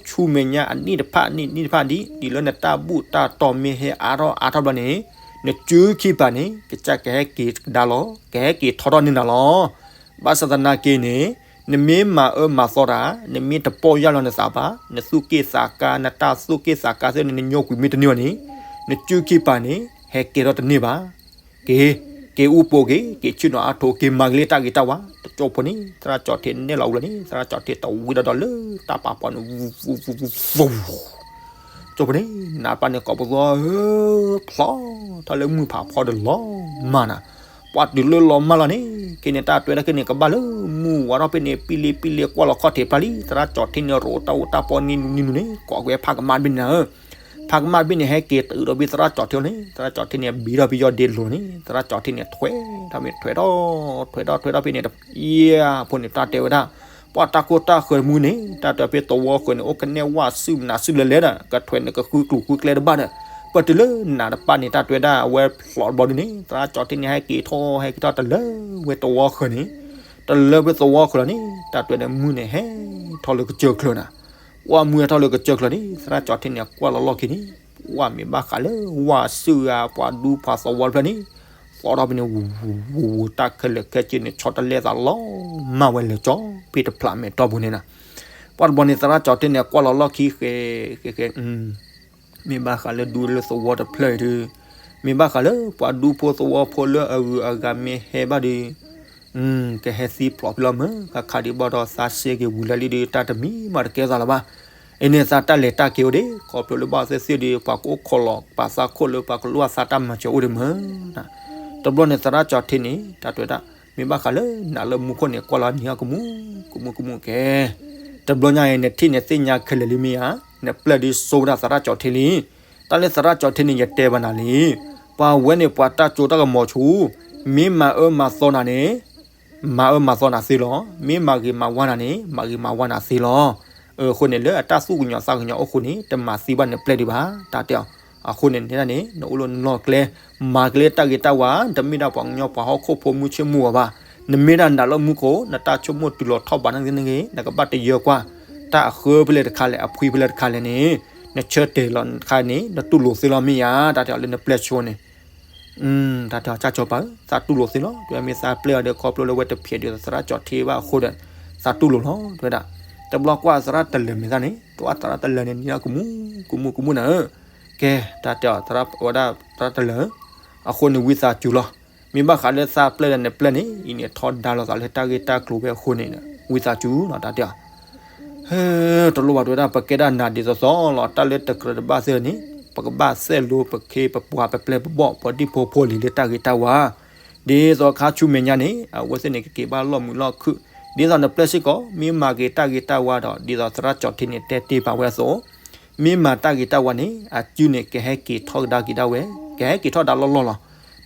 ဆူမဲာ်ညါအနံၣ်တဖၣ်နံၣ်နံၣ်တဖၣ်ဒ် ဒ်လၢနတၢ်ဘူၣ်တၢ်တီၢ်မ့ၢ်ဟဲအါထီၣ်အါထီၣ်ဘျီန့ၣ် နစုခံပၤန့ၣ် ကစၢ်ကဟဲက့ၤကဒါလီၤ ကဟဲက့ၤထီထီၣ်န့ၢ်နၤလီၤ. ဘၣ်ဆၣ်သနာ်က့န့ၣ် နမ့ၢ်မၤအၢမၤသီတၢ် နမ့ၢ်တပီၢ်ယၢ်လီၤနသးဘၣ် နသူၣ်က့ၣ်သးကါ နတၢ်သူၣ်က့ၣ်သးကါသ့ၣ်န့ၣ် နညိကွံာ်မ့ၢ်တန့ၢ်ဘၣ်န့ၣ် နစုခံပၤန့ၣ် ဟဲက့ၤထီၣ်တန့ၢ်ဘၣ်. က့ၤ က့ၤအူပိာ်က့ၤ က့ၤဆ့ၣ်နီၤအါထိး က့ၤမၤကလံတၢ်ဂ့ၤတၢ်ဝါ တကၠိဖိန့ၣ် သရၣ်ကၠီထ့နဲၣ်လီၤအူလီၤန့ၣ် သရၣ်ကၠီထ့တဝံဒီးဒီးလၢတၢ်ပာ်ဖီန့ၣ် ဝူဝူဝူဝူဝူ ကၠိဖိန့ၣ် နၢ်ပၢၢ်န့ၣ်ကိးပသူ ဖျီထီၣ်လၢမုၢ်ဖးဖီဒီးလီၤမၢ်နၤ ပှၤတုၤလၢလီၤမၢ်လီၤန့ၣ် က့ၤန့ၣ်တၢ်တွဲဒၣ်က့ၤန့ၣ် ကဘၣ်လၢမုၢ်ဝါထီၣ်ဖဲန့ၣ် ပံလံပံလံကွၢ်လီၤခီၣ်ထံးဖျါလံ သရၣ်ကၠီထ့န့ၣ် ရိးတၢ်အိၣ်တၢ်ပီနံၤနံၤနံၤန့ၣ် ကိးကွဲဖးကမၣ်တဘ့ၣ်န့ၣ်နၤဧၢ ဖးကမၣ်တဘ့ၣ်န့ၣ် ဟဲက့ၤတုၤဒီးဖဲသရၣ်ကၠီထ့န့ၣ် သရၣ်ကၠီထ့န့ၣ် ဘံထီၣ်ဖဲယီၢ်ဒ့လိၤန့ၣ် သရၣ်ကၠီထ့န့ၣ် ထွဲထီၣ်မ့ၢ်ထွဲထီၣ် ထွဲထီၣ်ထွဲထီၣ်ဖဲန့ၣ် ယဲၢ်ဖိန့ၣ် တၢ်တဲဝဲဒၣ် ပှၤတၢ်ကိၢ်တၢ်ဃၢၤတမူန့ၣ် တၢ်တဲဖဲသဝီဃၢၤန့ၣ် အိၣ်ကနဲၣ်ဝၣ်စုၣ်နၤစုၣ်လဲၤလဲၤဒီး ကထွဲန့ၣ်ကဃုကျိၤဃုကျဲတဘၣ်ဒီး ပတုၤလၢနၤတပၣ်န့ၣ် တၢ်တဲဝဲဒၣ် အဝဲဖျိးတဘျီဒုန့ၣ် သရၣ်ကၠီထ့န့ၣ် ဟဲက့ၤထီၣ်ဟဲက့ၤထီၣ်တလၢဝဲသဝီဃၢၤန့ၣ် တလၢဝဲသဝီဃၢၤလီၤန့ၣ် တၢ်တဲန့ၣ် မုၢ်န့ၣ်ဟဲထီၣ်လၢကစၢၢ်ချၢနၤ ပှၤမုၢ်ဟဲထီၣ်လၢကစၢၢ်ချၢန့ၣ် သရၣ်ကၠီထ့န့ၣ် ကွၢ်လီၤလီၢ်ခံန့ၣ် ပှၤမ့ၢ်ဘၣ်ဃးလၢဝၣ်စုၣ်ဂၤ ပှၤဒူပှၤသဝီတဖျၢၣ်န့ၣ် သီထီၣ်ဖဲန့ၣ် ဝူဝူဝူဝူ တၢ်ခဲလၢာ်ခဲဆ့န့ၣ် ဆီတလဲသးလီၤမၢ်ဝဲလဲၤကၠီ ဖဲတဖျးမဲာ်တီၢ်ပူၤန့ၣ်နၤ ပှၤတဘျီန့ၣ် သရၣ်ကၠီထ့န့ၣ် ကွၢ်လီၤလီၢ်ခံဃဲဃဲဃဲ မ့ၢ်ဘၣ်ဃးလၢဒူလၢသဝီတဖျၢၣ်အံၤဒီး မ့ၢ်ဘၣ်ဃးလၢပှၤဒူဖိသဝီဖိလၢအဂုၤအဂၤမ့ၢ်ဟဲဘၣ်ဒီး ကဟဲသံဖျိးဖဲလီၤမၢ် ခါခါဒံးဘၣ်ဒီးသးစဲက့ၤဝံၤလၢလံဒီး တၢ်တမံၤမးတကဲသးလၢၤဘၣ်. အံၤန့ၣ်သးတၢ်လဲၤတၢ်က့ၤအိၣ်ဒံး ခီဖျိလၢဘၣ်သ့ၣ်သ့ၣ်ဒီး ပှၤကအိၣ်ခိးလီၤ ပာ်သးခိၣ်လၢပှၤကလိၣ်အသးတၢ်မၤစၢၤအိၣ်ဒံးမၢ်. တဘျီန့ၣ်သရၣ်ကၠီထ့န့ၣ် တၢ်တဲဝဲဒၣ် မ့ၢ်ဘၣ်ဃးလၢနၤလၢမူခိၣ်န့ၣ် ကွၢ်လီၤနံၤအီၤကမူၣ် ကမူၣ်ကမူၣ်ကဲ တဘျီညါအံၤ နထံၣ်န့ၣ်သ့ၣ်ညါခဲလၢာ်လံမ့ၢ်ဧါ, နပျဲၢ်ဒုးစိဝဲဒၣ်သရၣ်ကၠီထ့လံ. တၢ်လၢသရၣ်ကၠီထ့န့ၣ် ယတဲဘၣ်နၤလံ. ပှၤဝဲန့ၣ်ပှၤတၢ်စိတၢ်ကမီၤဆူၣ်, မ့ၢ်မၤအၢမၤသီနၤန့ၣ် မၤအၢမၤသီနၤသ့လီၤ. မ့ၢ်မၤဂ့ၤမၤဝါနၤန့ၣ် မၤဂ့ၤမၤဝါနၤသ့လီၤ. အဃိန့ၣ်လၢအတၢ်သူၣ်ကညီၤသးကညီၤအိၣ်ဃိန့ၣ် တမၤသံဘၣ်နပျဲၢ်ဒံးဘၣ် တၢ်တဲအီၤ. အဃိန့ၣ် နဲဒၣ်န့ၣ် နအိၣ်လၢနလီၢ်ကျဲ, မၤကလၢတၢ်ဂ့ၤတၢ်ဝါ, တမ့ၢ်ဒၣ်ပှၤကညီပှၤဟီၣ်ခိၣ်ဖိမုၢ်ဆ့ၣ်မုၢ်ဂီၤဘၣ်. နမ့ၢ်ဒၣ်နၤလၢမူခိၣ် နတၢ်ဆိကမိၣ်တုၤလီၤထီၣ်ဘးန့ၣ်ဂ့ၤ နကဘၣ်တယၢကွၢ် တၢ်အဃၢဖဲလဲၣ်တခါလဲၣ် အဖှံဖဲလဲၣ်တခါလဲၣ်န့ၣ် နဆၢတဲာ်လီၤတခါန့ၣ် နတူၢ်လိာ်သ့လီၤမ့ၢ်ဧါ တၢ်တဲအီၤလၢနပျဲၢ်ဆိန့ၣ် တၢ်တဲအီၤ ကၢ်ကၠီၤပၤဧၢ, သးတူၢ်လိာ်သ့လီၤ. တဲမ့ၢ်သးပျဲၢ်အီၤဒီး ခီဖျိလၢဝဲတဖျဲးဒံးသရၣ်ကၠီၤထ့ဘၣ်အဃိဒီး သးတူၢ်လိာ်လီၤ တဲဝဲဒၣ်. တဘျီကွၢ်သရၣ်တလၢာ်မဲာ်သၣ်န့ၣ် တဝၣ်သရၣ်တလၢာ်န့ၣ် နံၤကမူၣ် ကမူၣ်ကမူၣ်နၤဧၢ. ကဲ တၢ်တဲအီၤ သရၣ်ဝဲဒၣ်သရၣ်တလၢာ်ဧၢ, အဃိန့ၣ်ဝံသးစူၤလီၤ. မ့ၢ်ဘၣ်ဃးလၢသးပျဲၢ်ဒီးနပျဲၢ်န့ၣ် အံၤန့ၣ်ထီဒါလိာ်သးလၢတၢ်ဂ့ၢ်တၢ်ကျိၤဝဲအဃိန့ၣ် ဝံသးစူၤလီၤ တၢ်တဲအီၤ ဟဲ တလိၣ်ဘၣ်တဲဝဲဒၣ် ပကဲဒၣ်နၤဒ်သိးသိးလီၤ. တၢ်လၢတကြၢးတဘၣ်သ့ၣ်န့ၣ် ပကဘၣ်သဲၣ်လိပခ့ပပှၤပပျဲၢ်ပဘီၣ် ပဒံၣ်ဖိဖိလံၤလၢတၢ်ဂ့ၤတၢ်ဝါ ဒ်သိးခါဆူမဲာ်ညါန့ၣ် အဝဲသ့ၣ်န့ၣ် ကက့ၤဘၣ်လီၢ်မုာ်လီၢ်ခုၣ် ဒ်သိးနပျဲၢ်စ့ၢ်ကီး မ့ၢ်မၤက့ၤတၢ်ဂ့ၤတၢ်ဝါဒီး ဒ်သိးသရၣ်ကၠီၤထ့န့ၣ် တဲတ့ၢ်ပာ်ဝဲအသိး မ့ၢ်မၤတၢ်ဂ့ၤတၢ်ဝါန့ၣ် အစုန့ၣ် ကဟဲက့ၤထီၣ်ကဒါက့ၤဒၣ်ဝဲ ကဟဲက့ၤထီၣ်ဒါလီၢ်လီၢ်လီၤ.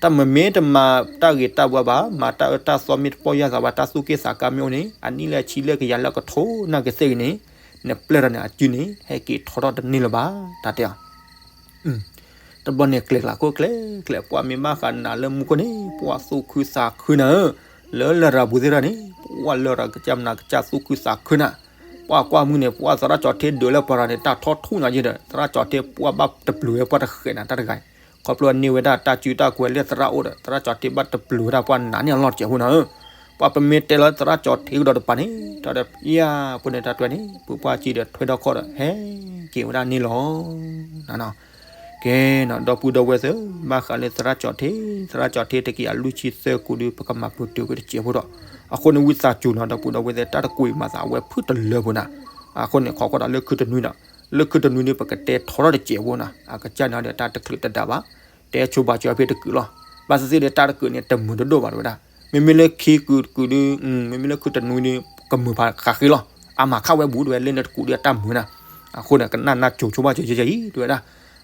တၢ်မ့မ့ၢ်တမၤတၢ်ဂ့ၤတၢ်ဝါဘၣ် မၤတၢ်အၢတၢ်သီမ့ၢ်တပီၢ်ယၢ်သးဘၣ် တၢ်သူၣ်က့ၣ်သးကါမ့ၢ်အိၣ်န့ၣ် အနံၣ်လၢအဆံလၢကယၤလၢကထိနၢ်ကသ့ၣ်ဂ့ၤန့ၣ် နပျဲၢ်ဒီးန့ၣ် အစုန့ၣ် ဟဲက့ၤထီၣ်ထီၣ်တန့ၢ်လၢၤဘၣ် တၢ်တဲအီၤ တဘျီန့ၣ်ကျဲၤကျးခိၣ်ကျဲၤကျဲၤ ပှၤမ့ၢ်ဘၣ်ဃးနၤလၢမူခိၣ်န့ၣ် ပှၤသူၣ်ခုသးခုနၤဧၢ, လၢလရာ်ပူၤသ့ၣ်တဖၣ်န့ၣ် ပှၤလရာ်ကစၢ်မနၤကစၢ်သူၣ်ခုသးခုနၤ, ပှၤကွၢ်မုၢ်န့ၣ် ပှၤသရၣ်ကၠီၤထ့ဒုးလၢပှၤရၤန့ၣ် တၢ်ထီထူၣ်နၤယဲဒီး သရၣ်ကၠီၤထ့ပှၤဘၣ်တပျုာ်ဝဲပှၤတဃဲးနၤတၢ်တဂၤ, ခီဖျိန့ၢ်ဝဲဒၣ်တၢ်စုတၢ်ကွဲၤလၢသရၣ်အိၣ်ဒီး သရၣ်ကၠီၤထ့ဘၣ်တပျုာ်ဝဲဒၣ်ပှၤနၤန့ၣ်အလီၢ်တစဲးဖိနၤဧၢ, ပှၤပမ့ၢ်တဲလီၤသရၣ်ကၠီၤထ့ကဒီးတပၤန့ၣ် တၢ်ဒီးယၤဖိန့ၣ်တၢ်တွဲန့ၣ် ပှၤပှၢ်ကံဒီးထွဲဒီခီၣ်ဒီး ဟဲက့ၤဝဲဒၣ်န့ၣ်လီၤ. ကဲနီၤ ဒီပုၢ်ဒီဝဲၢ်သ့ၣ် ဘၣ်ဃးလၢသရၣ်ကၠီၤထ့ သရၣ်ကၠီၤထ့တက့ၢ်အလွံၢ်ဆံသၢကိးဒု ပကမၤပူၤတုာ်ဝဲတစဲးဖိဒီး အဃိန့ၣ်ဝံသးစူၤနီၤ ဒီပုၢ်ဒီဝဲၢ်သ့ၣ် တၢ်တကွံာ်မၤသးအဝဲဖုၣ်တလၢဖိနၤ, အဃိန့ၣ် ခိးကွၢ်ဒီးလၢခုတနွံဒီး လၢခုတနွံဒု ပကတဲထီထီၣ်တစဲးဖိနၤ အကစၢ်န့ၣ်ဒီးတၢ်တချုးတဒးဘၣ်, တဲဆိဘၣ်စၢၤဖဲတကုာ်လီၤ. ဘၣ်သ့ၣ်သ့ၣ်ဒီးတၢ်တကုာ်န့ၣ် တမုာ်တဒိၣ်ဘၣ်တဲဝဲဒၣ်, မ့မ့ၢ်လၢခံကုာ်တကုာ်ဒု မ့မ့ၢ်လၢခုတနွံဒု ကမုာ်ဖးဃးဃ့လီၤ. အါမးခးဝဲဘူးတဲဝဲ လၢနတကုာ်ဒုအတၢ်မုာ်နၤ, အဃိန့ၣ် ကနၣ်နၢ်ကိၤဆိဘၣ်စၢၤယဲယဲအံၤတဲဝဲဒၣ်,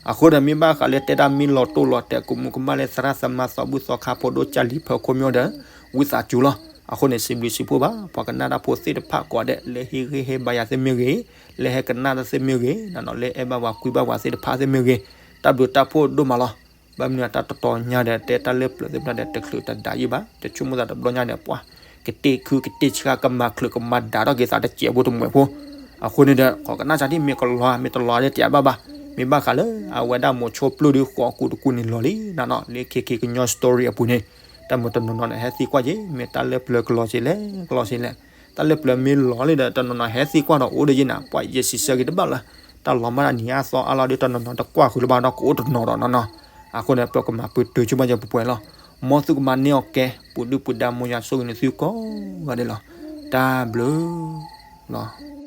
အဃိန့ၣ် မ့ၢ်ဘၣ်ဃးလၢတဲဒၣ်မ့ၢ်လီၤတိၢ်လီၤတဲာ် ကမူကမၣ်လၢသရၣ်သမါသီဘူၣ်သီခါဖိဒိၣ်ကၢ်လံၤဖၢခိၣ်မ့ၢ်အိၣ်ဒီး ဝံသးစူၤလီၤ. အဃိန့ၣ် စံးဘျုးစံးဖှိၣ်ဘၣ် ပှၤကနၣ်တၢ်ဖိသ့ၣ်တဖၣ်ကိးဂၤဒဲး လၢဟ့ၣ်ဂံၢ်ဟ့ၣ်ဘါယၤသ့ၣ်မ့ၢ်ဂ့ၤ, လၢဟဲကနၣ်တၢ်သ့ၣ်မ့ၢ်ဂ့ၤ, နနီၤလၢအဲၣ်ဘၣ်ပှၤကွံဘၣ်ပှၤသ့ၣ်တဖၣ်သ့ၣ်မ့ၢ်ဂ့ၤ, တၢ်ဘျုးတၢ်ဖှိၣ်ဒိၣ်မးလီၤ. ဘၣ်မနုၤတၢ်တတီၤညါဒီး တဲတၢ်လၢပျၢၤသ့ၣ်တဖၣ်ဒီး တချုးတဒးယံာ်ဘၣ်, တဆိကမိၣ်သးတဘျီညါန့ၣ် ပှၤကတ့ခုကတ့ဆှါ ကမၤချုးကမၤဒးထီၣ်က့ၤသးတစဲးဖိတမှဲးဖိ အဃိန့ၣ်ဒီး ကနၣ်စၢ်ဒ်မ့ၢ်ကလီၤ မ့ၢ်တလီၤဒီးတဲဘၣ်ဘၣ်, မ့ၢ်ဘၣ်ဃးလၢအဝဲဒၣ်မိၤဆိပျိၢ်ဒီးဃိးကူးတကူးန့ၣ်လီၤလံနနီၤ, လၢ KK ကညီ story အပူၤန့ၣ်, တၢ်မၤတနီၤနီၤန့ၣ် ဟဲသံကွၢ်က့ၤ မ့ၢ်တၢ်လၢပျၢၤကလီၤစ့လဲၣ် ကလီၤစ့လဲၣ်, တၢ်လၢပျၢၤမ့ၢ်လီၤလံဒီး တနီၤနီၤဟဲသံကွၢ်ဒီးအိၣ်ဒီးယဲနၤ ပှၤယဲစံးဆၢက့ၤတဘၣ်လၢၤ, တၢ်လီၤမၢ်ဒၣ်နံၤအသီအါလီၤဒီး တနီၤနီၤတကွၢ်ဃုာ်လၢၤဘၣ်ဒီး ကအိၣ်တနီၤဒီးနနီၤ, အဃိန့ၣ် ပကမၤပတုာ်ဆိကမိၣ်ယပှဲၤပှဲၤလီၤ, မ်သုကမၤန့ၢ်အီၤကဲ ပူၤဒုၣ်ပူၤဒါ မ်ယွၤဆိၣ်ဂ့ၤန့ၣ်သုကိးဂၤဒဲးလီၤ, တၢ်ဘျုးလီၤ.